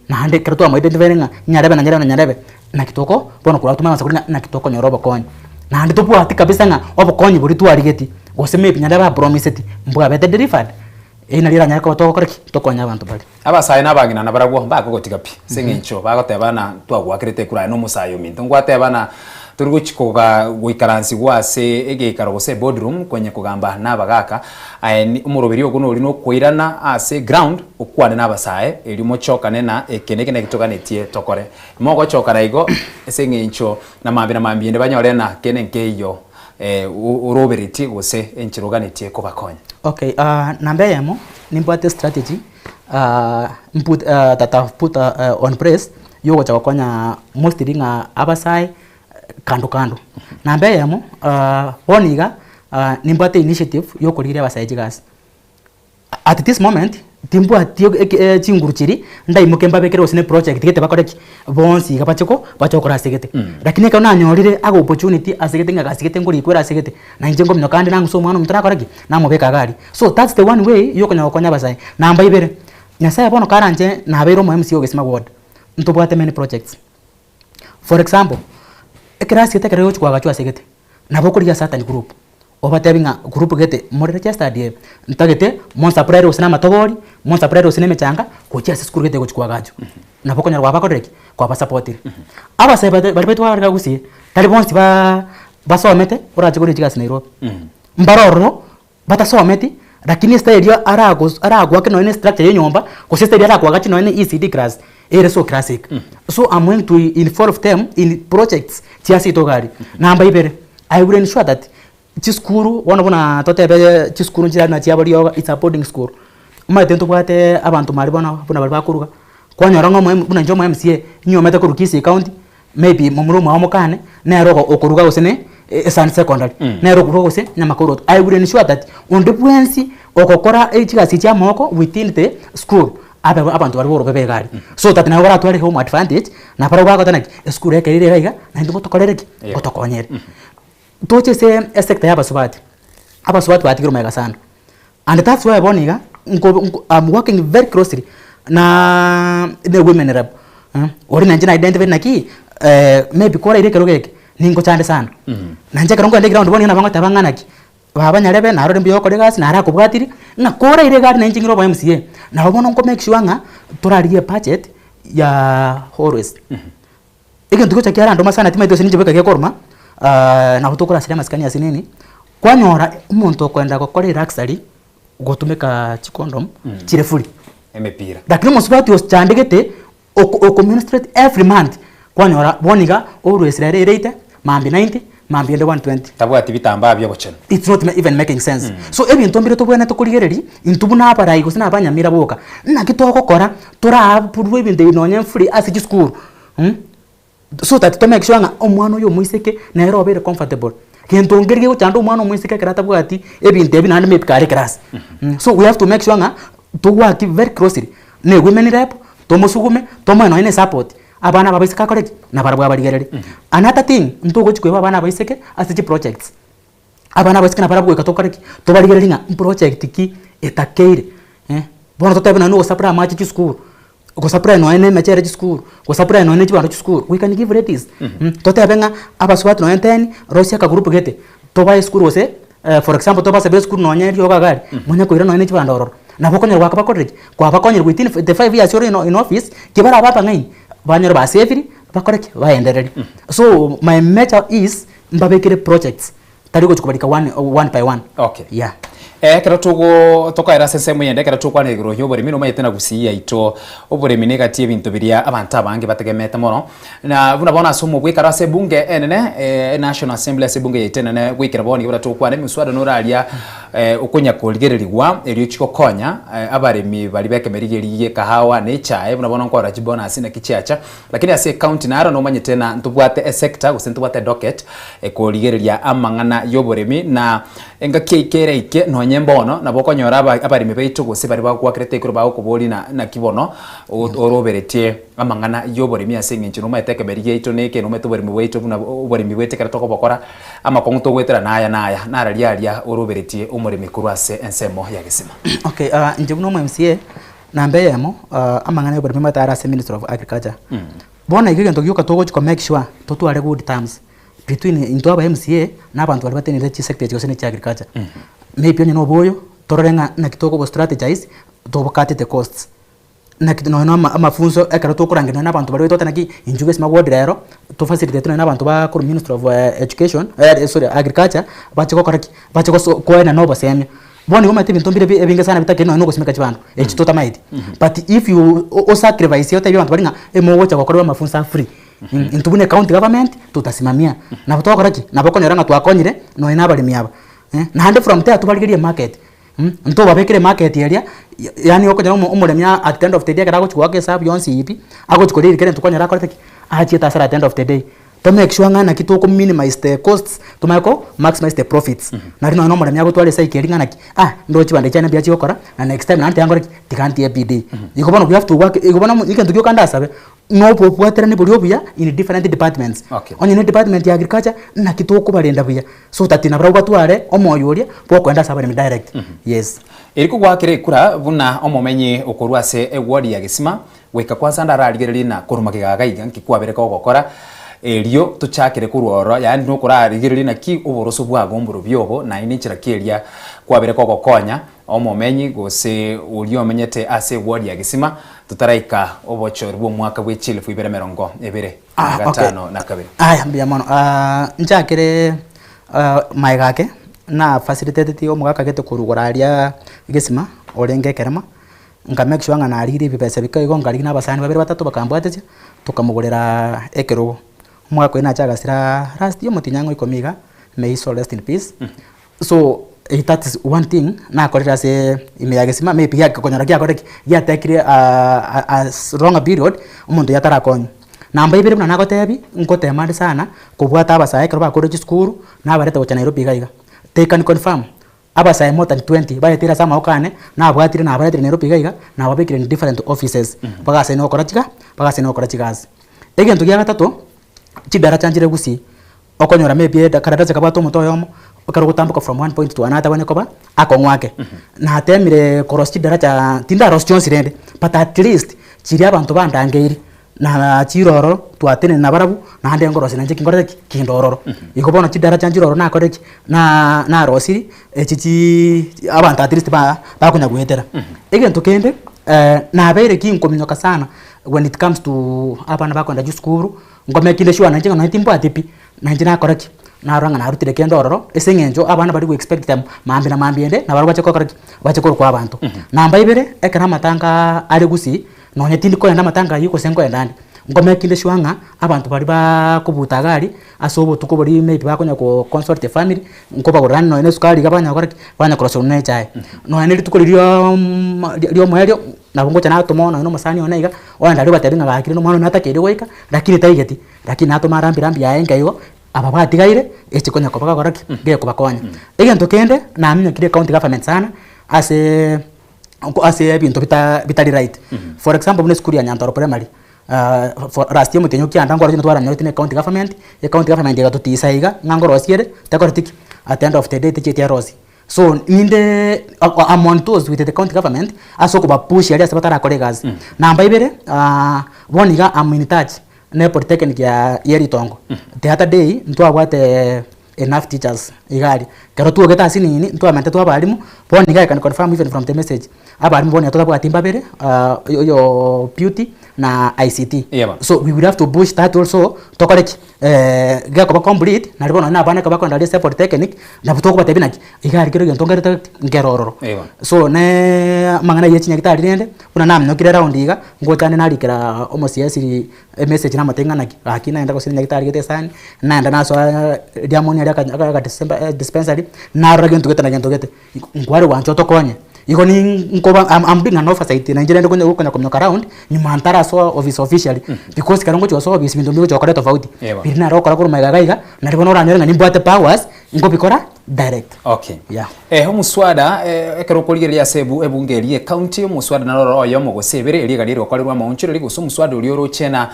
Naende ekero twamo identified ng'a nyarebe na nyarebe na nyarebe, naki toko bono korwa tomanye gosa ng'a naki tokonyora obokonyi. Naende tobwati kabisa ng'a obokonyi boria twarigetie, gose maybe nyarebe apromiseti, mbwabete delivered, eri nario eranyare koba togokora ki? Tokonye abanto baria. Abasae na abang'ina nabarabwo mbakogotiga pi, ase eng'encho bagoteba ng'a ntwagoakerete ekura aye nomosae ominto. Ngwateba ng'a tori gochi koga goikaransigwa ase egeikaro gose eboardroom konya kogamba na abagaka, aye ni omoroberi ogo nori nokoirana ase eground okwane na abasae erio mochokane na eke na eke naki toganetie tokore. Mogochokana igo ase eng'encho na mambia na mambia ende banyore ng'a kende nkeiyo oroberetie gose enchera oganetie kobakonya. Okay, namba eyemo, nimbwate strategy mput that I have put on place yogocha gokonya mostly ng'a abasae kando kando. Namba eyemo, bono iga nimbwate initiative yokorigereria abasae chigasi. At this moment, timbwati eke chinguru chiria, ndaimoke mbabekere gose ne project gete bakore ki? Bonsi iga bache ko bache gokora ase gete. Lakini ekero nanyorire age opportunity ase gete ng'a gasi gete nkorikwera ase gete, na inche nkominyoka ande nang'use omwana omonto nakore ki? Namobeka iga aria. So that's the one way yokonya gokonya abasae. Namba ibere, Nyasaye bono karanche nabeire omo MC o Gesima ward, ntobwate many projects. For example, ekerasi gete ekero gegochi koagachwa ase gete, nabo okorigia certain group, obatebi ng'a group gete more registered ere, ntagete monsupply gose na amatobori, monsupply gose na emechanga, gochia ase esukuru gete egochi koagachwa. Nabo okonyora kwabakorire ki? Kwabasupportire. Abasae bate baria baito bare iga gusii, tari bonsi baa basomete orache korigia chigasi Nairobi. Mbare ororo. Batasometi, lakini estyle eria aragos aragoake nonye na estructure ya enyomba, gose estyle eria arakoagache nonye na ECD class, ere so classic. So am going to involve them in projects chia ase itoka aria. Namba ibere, I will ensure that chisukuru bono buna totebe chisukuru nchire buna chia borioga, it's a boarding school. Omanyete ntobwate abanto mari bono buna baria bakoruga, kwanyora ng'a omo buna inche omo MCA, ninyomete korwa Kisii county, maybe momura omwabo mokane, nere ogo okoruga gose ne esani secondary, nere okoruga gose nyamakoroto. I will ensure that onde bwensi ogokora chigasi echi chia amagoko within the school, abe abanto baria borobebe iga aria. So that nabo baratware home advantage, nabarabwo bagoteba naki, esukuru ekerire iga iga, naende ngotokorere ki? Ngotokonyere. Toche ase esector ya abasubati, abasubati batigire omega sana, and that's why bono iga, nko nko am working very closely naaa ne women rep, oria nainche na identify naki, maybe koraire ekerogo eke, ningochande sana. Na inche ekero nkoenda eground bono iga nabo ngoteba ng'a naki, baba nyarebe narorire mbuya ogokora egasi narakobwatirie, ng'a koraire iga aria nainche ng'ire obo MCA, nabo bono nko make sure ng'a torarigie ebudget ya always. Egento gocha kiarandoma sana timanyeti gose ninche bweka gekoruma, nabo tokorasiria amasikani ase nini, kwanyora omonto okoenda gokora eluxury, gotumeka chicondom chire free. Emepira. Lakini omosubati ochandegete, oko oko menstruate every month, kwanyora bono iga always rero ereite, mambia 90, mambia ende 120. Tabwati bitambaa bia obochenu. It's not even making sense. So ebinto mbire tobwenerete korigereria, intwe buna abarai gose na abanyamira boka, naki togokora toraburwe ebinto ebi nonye free ase chisukuru. So that to make sure ng'a omwana oyo omoiseke nere obeire comfortable. Gento nkeri gegochanda omwana omoiseke ekero atabwati ebinto ebi naende maybe kare eclass. So we have to make sure ng'a togoaki very closely na ewomen rep, tomosugume, tomoe nonye na esupport, abana aba abaiseke akore ki? Nabarabwo abarigererie. Another thing, ntogochi koeba abana abaiseke ase chiprojects. Abana abaiseke nabarabwo goika tokore ki? Tobarigererie ng'a mproject ki etakeire bono totebe nonye na ogosupply amache chisukuru, gosupply nonye na emechere chisukuru, gosupply nonye na chibando chisukuru, we can give ladies totebe ng'a abasubati nonye ten, rosia akagroup gete, tobae esukuru gose for example tobasabere esukuru nonye riogo iga aria, manya koira nonye na chibando ororo. Nabo okonyora gwakabakorire ki? Kwabakonyire within the five years ore in office, ki barabe abang'aini, banyore basaviri, bakore ki? Baendererie. So my major is mbabekere projects, tari gochi kobarika one one by one. Okay. Yeah. Ekero togo tokoera ase ensemo eyende ekero tokwana igoro y'oboremi nomanyete na gusii yaito oboremi negati y'ebinto biria abanto abange bategemete mono na buna bono ase omobwekano ase ebunge enene enational assembly ase ebunge yaito enene goikera bono nigo buna togokwana emiswada nore aria okonya korigererigwa erio ochie gokonya abaremi baria b'ekemeri keria gi'ekahawa na echae buna bono nkorora chibonus naki chiacha. Lakini ase ecounty naro nomanyete na ntobwate esector gose ntobwate edocket ekorigereria amang'ana y'oboremi na engaki yaito ere ike nonye mbono nabo okonyora aba abaremi baito gose baria bagokwakerete igoro bagokoboria na naki bono oroberetie amang'ana y'oboremi ase eng'encho nomanyete ekemeri giaito neke nomanyete oboremi bwaito buna oboremi bwaito ekero tokobokora amakong'u togoetera naya naya nararia aria oroberetie omoremi korwa ase ensemo ya gesima. Okay inche buna omo MCA. Namba eyemo, amang'ana y'oboremi omanyete are ase ministry of agriculture. Bono iga egento gioka togochi ko make sure, totware good terms between intwe aba MCA na abanto baria batenenete chisector echi gose na chia agriculture. Maybe onye na oboyo, torore ng'a naki tokobo strategize, tobokatete costs. Naki nonya na ama amafunso ekero tokorangeria nonya na abanto baria baito naki inchuo gesima ward rero, to facilitate nonya na abanto ba korwa ministry of education sorry agriculture, bache gokora ki? Bache goso koenana obosemia. Bono igo omanyete ebinto mbire ebinge sana bitakeri nonya na ogosimeka chibando, echi totamaeti. But if you o sacrifice otebie abanto baria ng'a emogocha gokorerwa amafunso a free, intwe buna ecounty government tutasimamia. Nabo togokora ki? Nabo okonyora ng'a twakonyire nonya na abaremi aba naende from there tobarigerie emarket, ntobabekere emarket eria, yaani okonyora omo omoremi at the end of the day ekero agochi goaka esabu yonsi pi, agochi koria kera egento kwanyora akorete ki? Achiete hasara at the end of the day. To make sure ng'a naki toko minimize the costs tomanye ko maximize the profits. Nari nonya na omoremi agotwara ecycle eria ng'a naki, ah ndoche chibando chiane mbuya chigokora, na next time naende tiga nkore ki? Tiga ntie bidii. Igo bono we have to work, igo bono egento gioka ndasabe, na obobwaterani boria obuya in different departments. Okay. Onye ne department ya agriculture, naki tokobarenda buya, so that nabarabwo batware omoyo oria bwokoenda ase abaremi direct, yes. Eri kogwakera ekura buna omomenyi okorwa ase eward ya Gesima Goika kwansa ndararigererie na korwa magega iga iga nki kwabere kogokora, erio tochakere korwa ororo, yaani nokorarigereria naki oboroso bwago mborobio obo, naende enchera ki eria kwabere kogokonya omomenyi gose oria omenyete ase eward ya Gesima, totaraika obochori bw'omwaka bwe chielfu ibere emerongo ebere na Ah, okay. gatano na kabere. Aya mbuya mono nchakere magega ake, na facilitateti omogaka gete korwa igoro aria Gesima, orenge ekerema. Nka make sure ng'a narigirie ebibesa bike igo nkarigia na abasani babere batato bakambwatesia, tokamogoreraa ekerogo. Omogaka oyio nache agasira last year omotienyi ang'e ikomi iga, may his soul rest in peace. So that is one thing nakorire ase ime ya gesima maybe giakonyora giakorire ki? Giatekire a longer period, omonto oyio atarakonywa. Namba ibere buna nagotebia, nkotema ande sana, kobwata abasae ekero bakorire chisukuru, nabareta gocha Nairobi iga iga. They can confirm. Abasae more than 20 baeteire ase amaboko ane, nabwatire nabaretire Nairobi iga iga, nababekire in different offices, bagasaina gokora chiga bagasaina gokora chigasi. Egento gia gatato, chidaracha nchire gusii, okonyora maybe eda karadaracha kabwate omonto oyomo, ekero ogotamboka from one point to another abanye koba akong'u ake. Natemire korosia chidaracha tindarosia chionsi rende, but at least chiria abanto bandangeiri. Na chire ororo, twatenena nabarabwo, naende nkorosia nainche ki nkorete ki? Kinde ororo. Igo bono chidaracha nchire ororo nakorire ki? Na narosirie, echi chiiii abanto at least ba bakonya goetera. Egento kende, nabeire ki nkominyoka sana when it comes to abana bakoenda chisukuru, nkomakinge sure nainche ng'a nonye timbwati pi, nainche nakora ki? Narora ng'a narutire kende ororo, ase eng'encho abana baria go expect them mambia na mambia ende, nabarabwo bache gokora ki? Bache korokwa abanto. Namba ibere, ekero amatanga are gusii, Nonye tindi koenda amatanga ayio gose nkoenda ande, nkomekinde sure ng'a abanto baria baaaa kobuta iga aria, ase obotuko boria maybe bakonya ko consult the family, nkobagorera ande nonye na esukari iga banya gokora ki? Banya korosia buna echae. Nonye na rituko riria ria omoerio, nabo ngocha natoma nonye na omosani one iga, ogenda aria obatebia ng'a gaki rende omwana oyo natakeire goika, lakini taigeti, lakini natoma rambi rambi yaye enke igo, aba batigaire, echi konya koba gakora ki? Gekobakonya. Egento kende, naminyokire ecounty government sana, aseeee. ase ebinto bita bitari right. For example buna esukuru ya Nyantoro primary, for last year omotienyi o kianda nkoroche ntwaranyoreti na ecounty government, ecounty government egatotisa iga ng'a nkorosia ere, tekoreti ki? At the end of the day techieti erosie. So ninde am on toes with the county government ase okobapush aria ase batarakora egasi. Namba ibere, bono iga am in touch na epolytechnic ya ya ritongo. The other day ntwabwate enough teachers iga aria. Ekero twogete ase nini, ntwamentete abalimu, bono iga I can confirm even from the message, abalimu bono iga totabwati mbabere, oyo Beauty. na ICT. Yebo. So we will have to push that also tokore ki? Gekoba complete nari bono nonye abana ekero bakoenda aria ase polytechnic nabo tokobatebia naki iga aria kero egento nkerete ki? Nkere ororo. Yebo. So ne amang'ana ya chinyagitari rende buna naminyokire round iga ngocha nde narikera omo CS emessage namotebi ng'a naki gaki naenda gose nyagitari gete esani naenda nasoa riamoni aria aka aka dispensary narora gento gete na gento gete. Nkware gwancha otokonye, igo ni nkoba am am being an oversight na inche rende konya gokonya kominyoka round, nyuma ntarasoa office officially, because ekero ngochia gosoa office ebinto mbigochia gokora etofauti. Ewa. Riria nare gokora korwa magega iga iga, nari bono oranyore ng'a nimbwate powers, nkobikora direct. Okay. Yeah. Eh, omuswada eh, ekero okorigereria ase ebu ebunge eria ecounty omuswada naro oro oyomo gose ebere eria egari egokorerwa amaonchoreri gose omuswada oria oroche na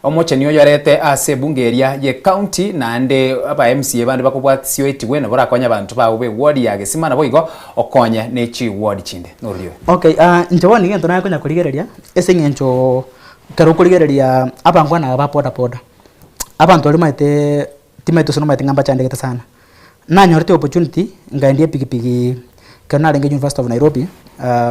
omocheni oyorete ase ebunge eria ye county naende aba MCA bande bakobwatioetigwe nabo orakonye abanto bao be ward ya Gesima naboigo okonye ne chi ward chinde norori oyo. Okay, ah, inche bono egento naye konya korigereria, ase eng'encho ekero okorigereria abangwana aba ba boda boda, abanto baria omanyete timanyeti gose nomanyete ng'a mbachandegete sana. Nanyorete opportunity nkaendia epikipiki ekero narenge University of Nairobi,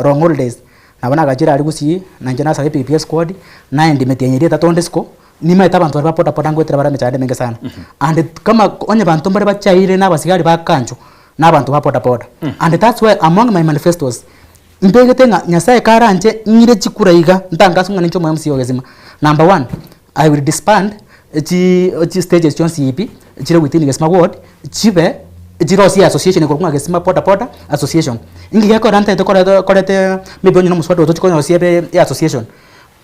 long holidays, nabo nagachire aria gusii, na inche nasaba epikipiki esquad, naenda emetienyi eria etato onde isiko, nimaete abanto baria ba boda boda ngoetera bare emechando emenge sana. And kama onye banto mbare bachaire na abasigari ba kancho, na abanto ba boda boda. And that's why among my manifestos, mbegete ng'a Nyasaye karanche ng'ire chikura iga, ntangase ng'a ninche omo MCA o Gesima. Number one, I will disband chi chi stages chionsi pi, chire within Gesima ward, chibe chirosie association ekorokwa ng'a Gesima boda boda association. Inki gekogera ntaete koreta korete maybe onye na omosubati otochi konyosia ebe association,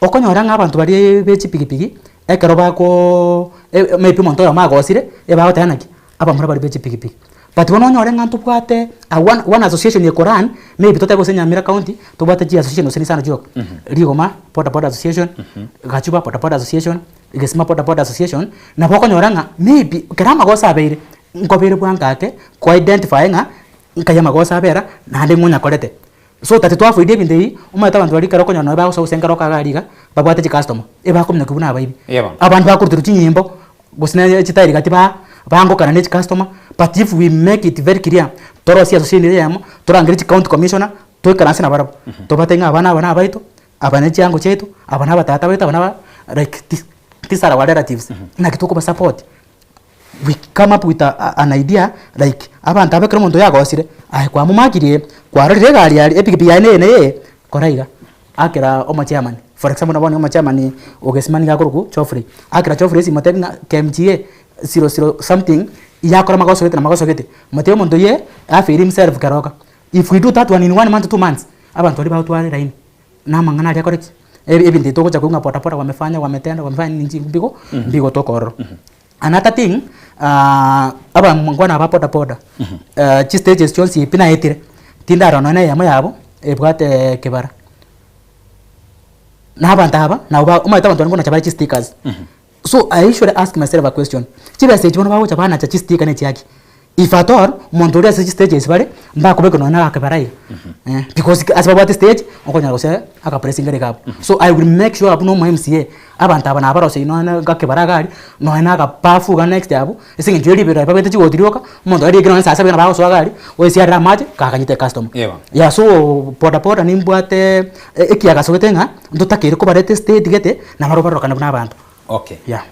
okonyora ng'a abanto baria be chipikipiki, ekero bakoo maybe omonto oyomo agosire, ebagoteba naki, abamura baria be chipikipiki. But bono onyore ng'a ntobwate a one one association eko run, maybe totebe gose Nyamira county, tobwate chi association gose nisano chioka, Rigoma boda boda association, Gachuba boda boda association, Gesima boda boda association, nabo okonyora ng'a maybe ekero amagoso abeire, nkobeire bwango ake ko identify ng'a nkai amagoso abera, naende ng'o onyakorete. So tari twafoidia ebinto ebi, omanyete abanto baria ekero okonyora nonye bagosoa gose nkero okaga aria iga, babwate chicustomer, ebakominyokia buna abaibi. Yebo. Abande bakoruterwa chinyimbo, gose ne chitairi gati ba bangokana ne chicustomer, but if we make it very clear, torosie association ere eyemo, torangerie chicounty commissioner, toikaranse nabarabwo, tobatebie ng'a abana aba nabaito, aba ne chiango chiaito, aba na abatata baito, aba na aba like this these are our relatives, naki tokobasupport. We come up with a an idea like abanto aba ekero omonto yagosire, aye kwamomakirie, kwarorire egari aria epikipiki yaye neye neye, kora iga, akera omochairman, for example nabo bono omochairman o Gesima nigo akorokwa Geoffrey, akera Geoffrey esimo motebie ng'a KMGA zero zero something, yakora magoso gete na magoso gete, motebie omonto oyio afeeli himself keroka. If we do that one in one month two months, abanto baria bagotwara eraini. Na amang'ana aria akore ki? Ebi ebinto ebi togocha koigwa ng'a boda boda wamefanya wametenda wamefanya nini nchi mbigo mbigo toka ororo. Another thing abangwana aba boda boda chistages chionsi pi naetire, tindarora nonye na eyemo yabo ebwate kebara. Na abanto aba nabo ba omanyete abanto baria nkonacha bare chistickers. So I usually ask myself a question, chibesa echi bono bagocha banacha chisticker ne chiaki? If at all, omonto oria ase chistages bare, mbakobekwa nonya na agakebara iga, eh, because ase babwate stage, okonyora gose akapressing kare iga abwo. So I will make sure buna omo MCA, abanto aba nabaroseiri nonya na agakebara iga aria, nonya na agabafu iga next abwo, ase eng'encho ya riberera babegete chigoti rioka, omonto arikire nonya saa saba iga nabo agosoa iga aria, oesiarere amache, kaganyete ecustomer. Ewa. Yeah, so boda boda nimbwate ekiagaso gete ng'a, ntotakeire kobareta estate gete, nabarobwo barorokane buna abanto. Okay. Yeah.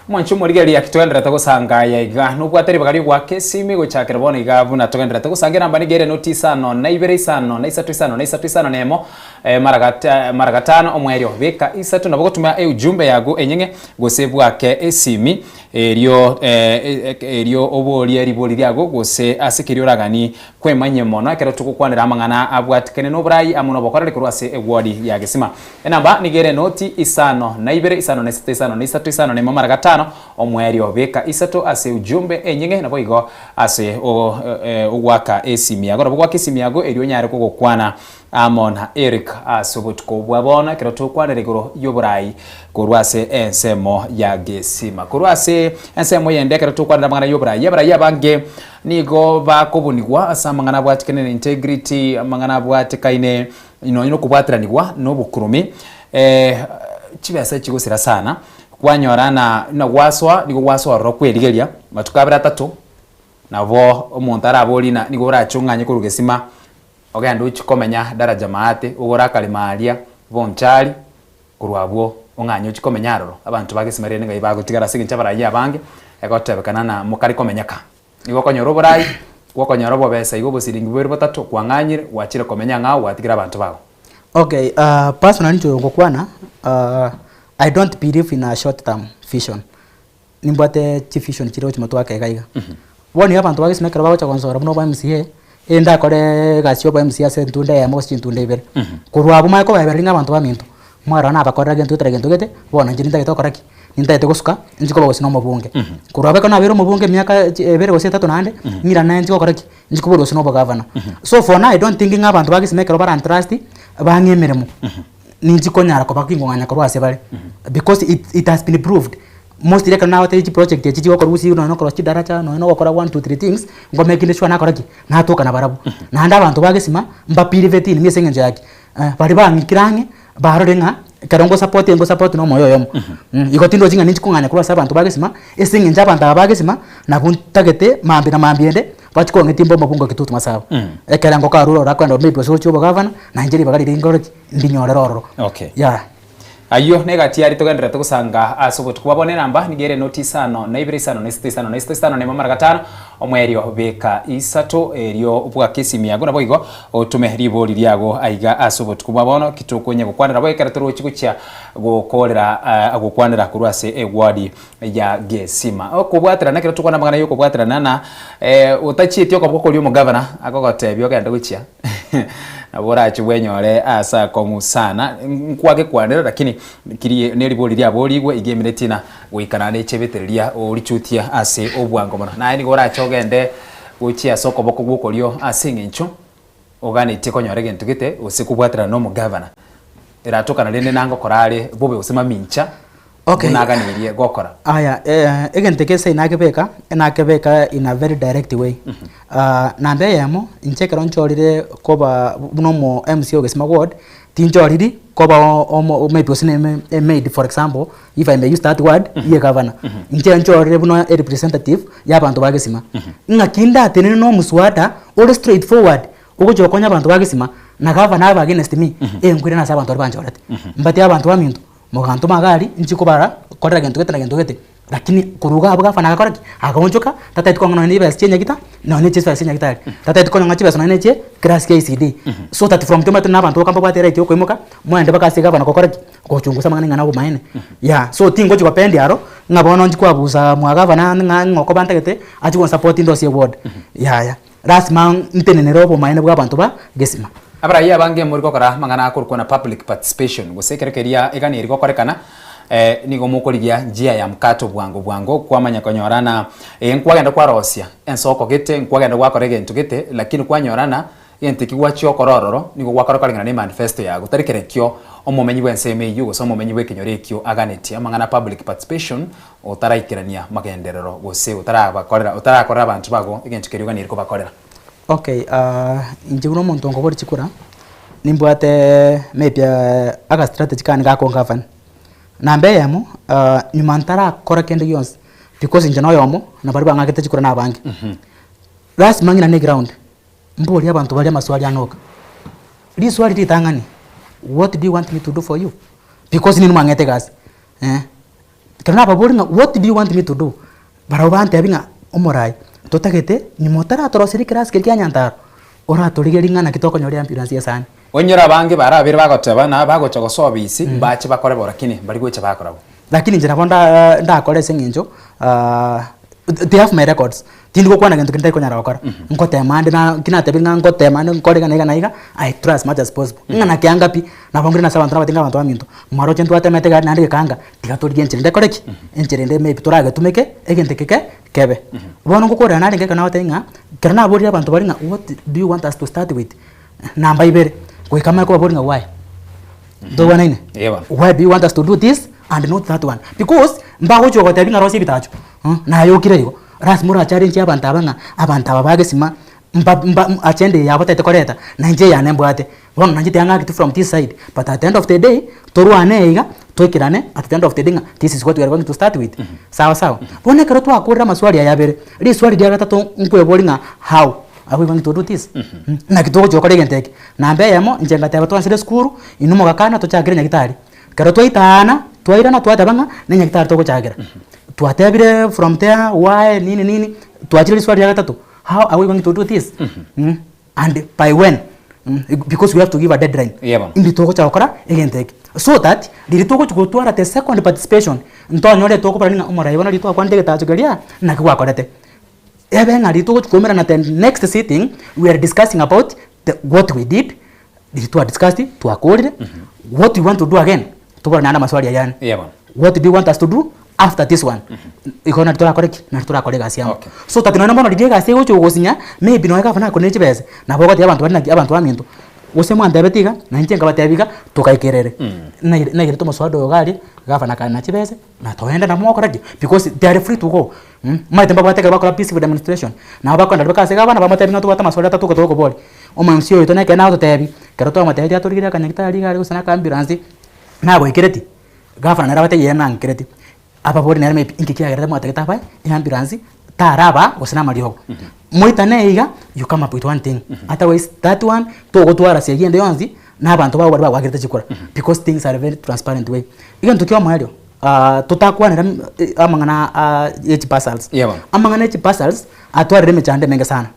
Mwanche omorigereria aki togendererete gosanga aya iga nobwate ribaga ri'ogoaka esimi gochakera bono iga buna togendererete gosanga enamba nigo ere noti isano na ibere isano na isato isano na isato isano na emo eh, mara gata mara gatano omwerio beka isato nabo gotumia eujumbe yago enyeng'e gose bwake esimi erio eh, erio oborie ribori riago gose ase keria oragani kwemanyie mono ekero togokwanera amang'ana abwatikane noborai amo nobokoreri korwa ase ewodi ya Gesima. Enamba nigo ere noti isano na ibere isano na isato isano na isato isano na emo mara gatano omoerio beka isato ase ujumbe enying'e naboigo ase ogoaka esimi yago nabo goaka esimi yago erio onyare kogokwana amo na Eric ase obotuko bwa bono ekero tokwanera igoro y'oborai korwa ase ensemo ya Gesima. Korwa ase ensemo yende ekero tokwanera amang'ana y'oborai abarai abange nigo bakobunigwa ase amang'ana abwatekaine na integrity amang'ana abwatekaine Nonya nokobwataranigwa nobokurume, chibesa chigosira sana, kwanyora na buna gwasoa nigo gwasoa ororo kwerigeria, matuko abere atato, nabo omonto araborie na nigo orache ong'anye korwa gesima, ogende ochie komenya daraja maate, ogore akaremo aria, bonchari, korwa abwo. Ong'anye ochie komenya aroro. Abanto ba Gesima rende ng'ai bagotigara ase engencho abarai abange, egotebekana na mokare komenyeka. Nigo okonyora oborai, gwokonyora obobesa igo obosiringi bobere botato, kwang'anyire, gwachire komenya ang'ao gwatigire abanto bago. Okay, personally inche oyo ngokwana, I don't believe in a short term vision. Nimbwate chivision chiria gochia motwe ake iga iga. Bono iga abanto ba Gesima ekero bagocha gonsora buna obo MCA, erinde ndakore egasi ya obo MCA ase entunda eyemo gose chintunda ibere. Korwa abwo manye kobaebereria ng'a abanto baminto, mwarora nabakorera gento gete na gento gete, bono inche nintagete gokora ki? Nintagete gosuka, inche koba gose na omobunge. Korwa abwo ekero nabeire omobunge emiaka chi ebere gose etato naende, ng'irane inche gokora ki? Inche koborwa gose na obogavana. So for now I don't think ng'a abanto ba Gesima ekero barantrust, bang'e emeremo. Ninchi konyara koba kingong'anya korwa ase bare because it it has been proved mostly ekero nagotebi chiproject echi chigokorwa gusii nonya na okorosia chidaraja nonya na ogokora one two three things, ngo making sure nakora ki? Natoka nabarabwo. Naende abanto ba gesima mbapiriveti inwe ase eng'encho ya ki? Baria bang'ikire ang'e barore ng'a ekero ngosupport ngosupport na omoyo oyomo. Igo tindochi ng'a ninchi kong'anya korwa ase abanto ba gesima, ase eng'encho abanto aba ba gesima nabwo ntagete mambia na mambia ende. Bachia kong'etia mbe omobunge o Kitutu Masaba. Ekerengo karure ororo akoenda maybe gose gochia obogavana, na inche ribaga riria nkore ki? Ndinyorere ororo. Okay. Yeah. Ayio negati aria togendererete gosanga ase obotuko bwa bono enamba nigo ere noti isano na ibere isano na isato isano na isato isano na emo mara gatano omoerio beka isato erio obwake esimi yago naboigo otome ribori riago aiga ase obotuko bwa bono ki tokonya gokwanera bo ekero torochi gochia gokorera gokwanera korwa ase eward ya gesima. Okobwaterana ekero tokwana amang'ana ya okobwaterana na otachieti okoboko koria omogavana akogotebia ogende gochia nabo orache bwenyore ase akong'u sana nkwagekwanera lakini kiri neribori riaborigwe iga emineti na goika naende echebete riria orichutia ase obwango mono. Naye nigo orache ogende gochia ase okoboko gwa okorio ase eng'encho oganetie konyora egento gete gose kobwaterana na omogavana eratokana rende nangokora are bobe gose mamincha Okay. Buna aganeirie gokora. Aya, egento eke ase nakebeka, nakebeka in a very direct way. Namba eyemo, inche ekero nchorire koba buna omo MC o Gesima ward, tinchoriri koba omo maybe gose neme emaid for example, if I may use that word, ye gavana. Inche nchorire buna a representative ya abanto ba Gesima. Ng'aki ndatenene na omoswada ore straight forward, ogochia gokonya abanto ba Gesima, na gavana abe against me, enkwire nase abanto baria banchorete. Mbatie abanto baminto. Mogantoma iga aria, inche kobara korera gento gete na gento gete, lakini korwa iga abwo gafana agakora ki? Agaonchoka, tatageti kong'a nonye na chibesa chia enyagita, nonye na chibesa chia enyagitari, tatageti konya ng'a chibesa nonye na echie class ya ECD. So that from tomanyete na abanto boka mbabwate eright ya okoimoka, moende mpaka ase egavana gokora ki? Gochungusa amang'ana ing'ana obomaene. Yeah, so tingochi gopendi aro, ng'a bono nchi koabusa mwa gavana ng'a ng'a okoba ntagete, achie gonsupport ndosie eward, yaya. Lasima ntenenere obomaene bw'abanto ba gesima. Abarai abange mori gokora amang'ana akorokwa na public participation gose ekero keria eganeri gokorekana nigo mokorigia njia ya mkato bwango bwango kwamanya konyora na ee nkwagenda kwarosia ensoko gete nkwagenda gwakora egento gete lakini kwanyora na egento ekio gwachia gokora ororo nigo gwakora koreng'ana na emanifesto yago tari kerekio omomenyi bwa ensemo eyio gose omomenyi bwa ekenyoro ekio aganetie amang'ana public participation Otaraikerania magenderero gose otarabakorera otarakorera abanto bago egento keria oganeire kobakorera. Okay inche buna omonto nkobori chikura, nimbwate maybe aga strategy kane ga kogovern. Namba eyemo, nyuma ntarakora kende gionsi, because inche noyomo, na baria bang'akete chikura na abange, lasima ng'ina ne eground, mborie abanto baria amaswali ane oka. Riswali ritang'ani, what do you want me to do for you? Because ninwe mwang'ete egasi, eh. Ekero nababoria ng'a what do you want me to do? Barabwo bantebia ng'a omorai, totagete nyuma otaratoroseria ekerasi keria kia Nyantaro, oratorigerie ng'a naki tokonyora eambulance esani. Onyore abange barabere bagoteba na bagocha gosoa obisi, mbache bakore bo lakini mbari gocha bakora bo. Lakini inche nabo nda ndakore ase eng'encho they have my records, tindi gokwana gento kende ntari konyara gokora, ngotema ande na ki natebire ng'a ngotema ande nkore iga na iga na iga, I try as much as possible, ng'a nakianga pi, nabo nkire nase abanto nabatinga abanto baminto, mwaroche ntwatemete egari naende gekanga, tiga torigie enchera ende ekore ki? Enchera ende maybe toragetumeke, egento eke ke kebe. Bono ngokorera narenge ekero nagotebi ng'a, ekero naborire abanto baria ng'a what do you want us to start with, namba ibere, goika manye kobaboria ng'a why? Ntobwanaine? Eeh bono. Why do you want us to do this and not that one? Because mbagochia gogotebi ng'a rosia ebitacho, nayokire igo, lasima orachallenge abanto aba ng'a abanto aba bagesima mba mba agenda eye yabo otagete koreta, na inche eyane mbwate. Bono nainche tiga ng'aketi from this side, but at the end of the day, torwane iga, toikerane at the end of the day ng'a this is what we are going to start with. Sawa sawa. Bono ekero twakorire amaswali aya abere, riswali ria gatato nkweboria ng'a how are we going to do this? Naki togochia gokora egento eke? Namba eyemo, inche ngateba twansire esukuru, inwe mogakana tochakere nyagetari. Ekero twaitaana. Twairana twateba ng'a ne nyagetari togochakera. Twatebire from there why nini nini, twachire riswali ria gatato, how are we going to do this? And by when? Because we have to give a deadline. Eeh bono. Indi togocha gokora egento eke. So that, riria togochi gotwara the second participation, ntonyore tokoborania ng'a omorai bono riria twakwanete egetacho keria, naki gwakorete. Ebe ng'a riria togochi koumerana the next sitting, we are discussing about the what we did, riria twa discussed, twakorire, what we want to do again, tobore naende amaswali ayio ane. Eeh bono. What do you want us to do after this one? Igo nari torakore ki? Nari torakore egasi amo. Okay. So that nonya bono riria egasi egocha gogosinya, maybe nonya gavana akonire chibesa, nabo ogotebia abanto baria naki abanto baminto, gose mwantebeti iga, na inche nkabatebia iga, togaikerere. Naire naigerete omoswada oyo iga aria, gavana akana chibesa, na toenda nabo mogokora ki? Because they are free to go mh, omanyete mbabwate ekero bakora peaceful demonstration, nabo bakoenda mpaka ase gavana bamotebie ng'a tobwate amaswali atato togokoboria. Omo MC oito nekero nagototebi, ekero twamotebetie atorigerie akanyagitari iga aria gose na aka ambulance, nagoikereti, Gavana nere abatebie ere nang'kereti, ababori nere maybe inki kiagerete mwatagete abae eambulance taraba gose na amariogo. Moitane iga, you come up with one thing, otherwise that one togotwara segi ende yonsi na abanto bago baria bagoakerete chikura because things are very transparent way. Egento kia omoerio totakwanera amang'ana aa ya chiparcels, Yeah bono. amang'ana ya chiparcels atwarire emechando emenge sana.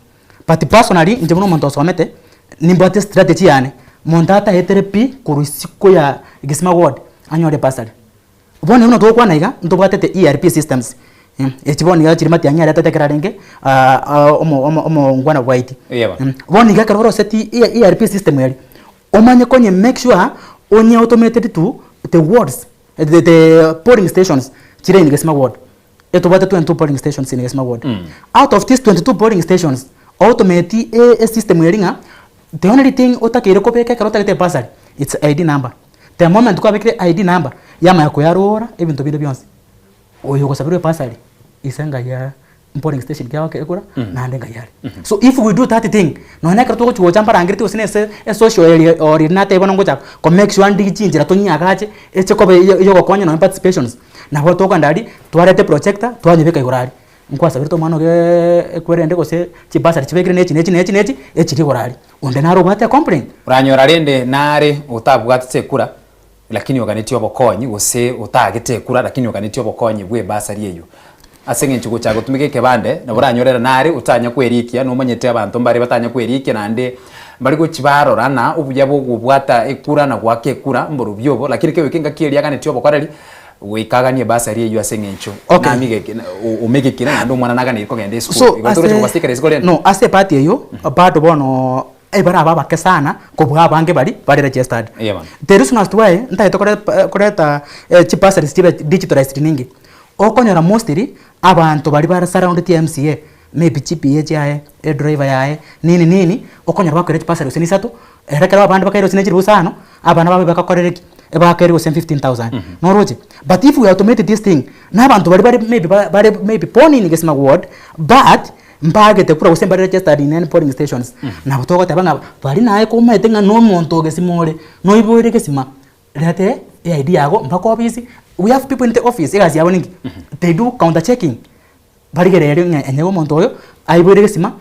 But personally inche buna omonto osomete, nimbwate estrategy yane, monto ataetere pi korwa isiko ya Gesima ward anyore ebursary. Bono buna togokwana iga, ntobwatete ERP systems, echi bono iga chiri matiang'i aretete ekero arenge omo omo omongwana bwaiti. Eeh bono. Bono iga ekero oroseti ERP system eria, omanye konye make sure onye automated to the wards, the the polling stations chire in Gesima ward. Etobwate 22 polling stations in Gesima ward. Out of these 22 polling stations, automate e system eri ng'a the only thing otakeire kobeka ekero otagete ebursary, it's ID number. The moment kwabekire ID number, yamanya koyarora ebinto binde bionsi. Oyo ogosabirwa ebursary, ise ngai are polling station ki agoaka ekura, naende ngai are. So if we do that thing, nonya ekero togochi gocha mbarangereti gose na ase esocial area or riria natebia bono ngocha ko make sure ndigie chinchera tonyiagache, eche koba eye yogokonya nonya participations. Nabo tokogenda aria, twarete projector, twanyebeka igoro aria, nkwasaberete omwana ogeeee ekwerende gose chibasari chibekire na echi na echi na echi na echi, echiri igoro aria. Onde naro obwate ecomplaint. Oranyora rende nare otabwatete ekura lakini oganetie obokonyi gose otagete ekura lakini oganetie obokonyi bwa ebasari eywo. Ase eng'encho gochaka gotumeka ekebande nabo oranyore ere nare otanya kwerikia nomanyete abanto mbare batanya kwerikia naende mbare gochi barora ng'a obuya bwa okobwata ekura na goaka ekura mborobio obo lakini kegoika engaki eria aganetie obokoreri goika aganie ebasari eywo ase eng'encho Okay. namigeke omegekire naende omwana naganeire kogenda esukuru So igo toroche ase kobasiekera isiko rende. no ase epart eywo bado bono ebare aba abake sana kobua abange baria bare registered. Eeh bono. The reason as to why ntagete kore koreta chibursaries chibe digitalized ninki, okonyora mostly abanto baria bare surrounded MCA maybe chiPA chiaye, edriver yaye, nini nini, okonyora bakoira chibursary gose na isato, ere ekero abande bakaira gose na chilifu isano, abana babe bagakorera ki? Ebakaire gose 15000 noroche? But if we automate this thing, na abanto baria bare maybe ba bare maybe born in Gesima ward, but mbagete kura gose mbare registered in any polling stations, nabo togoteba ng'a baria naye komaete ng'a na omonto o Gesima ore, noiboire Gesima, reta eID yago mpaka ofisi, we have people in the office egasi yabo ninki? They do counter checking. Barigererie ng'a onye omonto oyo aiboire egesima,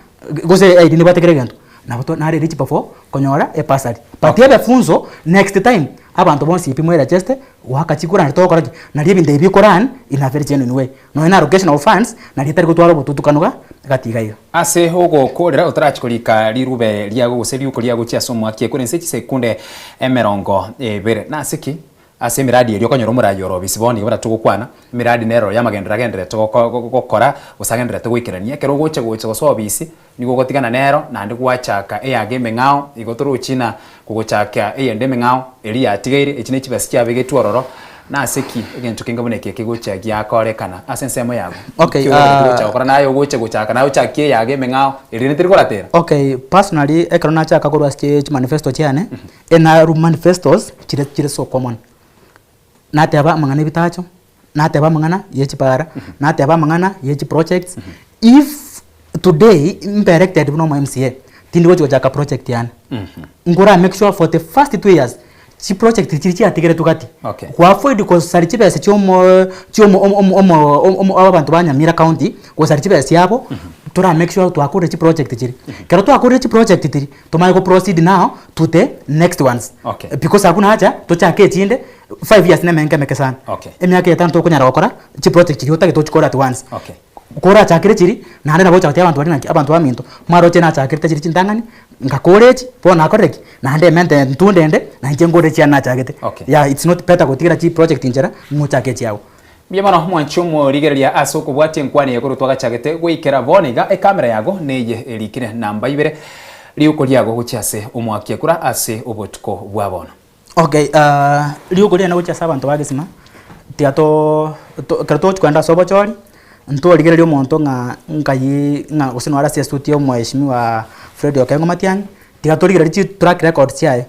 gose ID nebwate kera egento, nabo to nare eligible for konyora ebursary. But ebe funzo, next time, abanto bonsi pi mweregeste, goaka chikura naende togokora ki? Nario ebinto ebi bikoran in a very genuine way. Nonya na allocation of funds, nario etari gotwara obotutukanu iga, gati iga iga. Ase ogokoorera otarachia korika rirube riago gose riuko riago gochia ase omoaki ekure inse chisekunde emerongo ebere. Nase ki? Ase emiradi eria okonyora omoraai ore obisi bono nigo buna togokwana, emiradi nero y'amagenderero agendererete gokora gose agendererete goikerania. Ekero ogocha gocha gosoa obisi, nigo ogotigana nero naende gwachaka eyago emeng'ao, igo torochi ng'a kogochaka eyende emeng'ao eria yatigaire, echi ne chibesa chiabegetwe ororo, nase ki egento kenge buna eke kegocha giakorekana ase ensemo yago? Okay, Nki ogocha gocha gokora naye ogocha gochaka naye ochakie eyago emeng'ao eria rende teri koratera? Okay, personally ekero nachaka korwa ase chimanifesto chiane, Enaru manifestos chire chire so common. Nateba amang'ana ebitacho, nateba amang'ana ye chipara, nateba amang'ana ye chiprojects, if today mbe elected buna omo MCA, tindi gochi gochaka project yane. Nkora make sure for the first 2 years, chiproject chiria chiatigeretwe gati, Okay. go avoid gosaria chibesa chia omo chia omo omo omo omo abanto ba Nyamira county, gosaria chibesa chiabo. Tora make sure twakorire chiproject chiria. Ekero twakorire chiproject chiria, tomanye go proceed now to the next ones. Okay. Because abwo nacha, tochake echinde, five years nemenge emeke sana. Okay. Emiaka etano tokonyara gokora, chiproject chiria otagete ochikore at once. Okay. Korachakere chiria, naende nabo ogocha gotebia abanto baria naki, abanto baminto, mwaroche nachakerete chiria chintang'ani, ngakora echi, bono nakorire ki? Naende emente ntunde ende, na inche ngore chiane nachagete. Okay. Yeah, it's not better gotigera chiproject inchera, ng'a ochake echiago. Mbuya mono mwanche omorigereria ase okobwatia enkwana eye korwa twagachagete goikera bono iga ekamera yago neye erikire namba ibere riuko riago gochia ase omoaki ekura ase obotuko bwa bono. Okay, riuko riane gochia ase abanto ba gesima, tiga too to ekero togochi kogenda ase obochori, ntorigereria omonto ng'a nkai ng'a gose nore ase esuti ya omweshimiwa Fred Okengo Matiang'i, tiga torigereria chitrack record chiaye.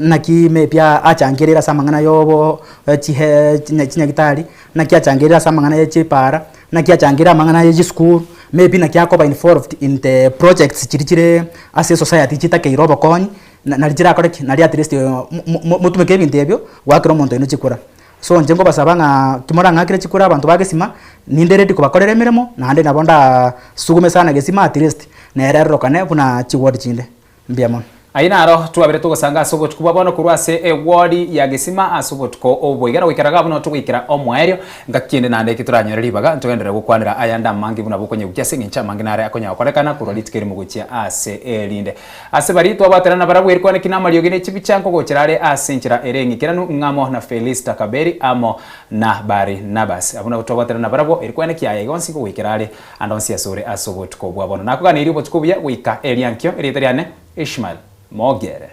Naki maybe achangerire ase amang'ana ya obo chihe chinyagitari, naki achangerire ase amang'ana ya chipara, naki achangerire amang'ana ya chisukuru, maybe naki akoba involved in the projects chiria chire ase esociety chitakeire obokonyi, na nari chirakore ki? Nari atleast mo motumeke ebinto ebio, goakera omonto oino chikura. So inche nkobasaba ng'a ki morang'akere chikura abanto ba gesima, ninde ready kobakorera emeremo, naende nabo ndasugume sana gesima atleast, nere erorokane buna chiward chinde. Mbuya mono. Ayio naro twabere togosanga ase obotuko bwa bono korwa ase ewodi ya gesima ase obotuko obo iga na goikera iga buna togoikera omoerio. Ngaki kende naende eki toranyore ribaga ntogenderere gokwanera ayande amange buna bokonyegukia ase engencho amange nare akonyara gokorekana korwa rituko erimo gochia ase erinde. Ase baria twabwaterana nabarabwo erikwane ki namariogi ne chibicha nkogochera are ase enchera ere eng'ikeranu ng'amo na Felista Kaberi amo na Barinabas. Abwo nabwo twabwaterana nabarabwo erikwane ki aya iga onsi nkogoikera are Ande onsi asore ase obotuko bwa bono. Nakoganeirie obotuko obuya goika eria nkio. Erieta riane Ishmael Mogere.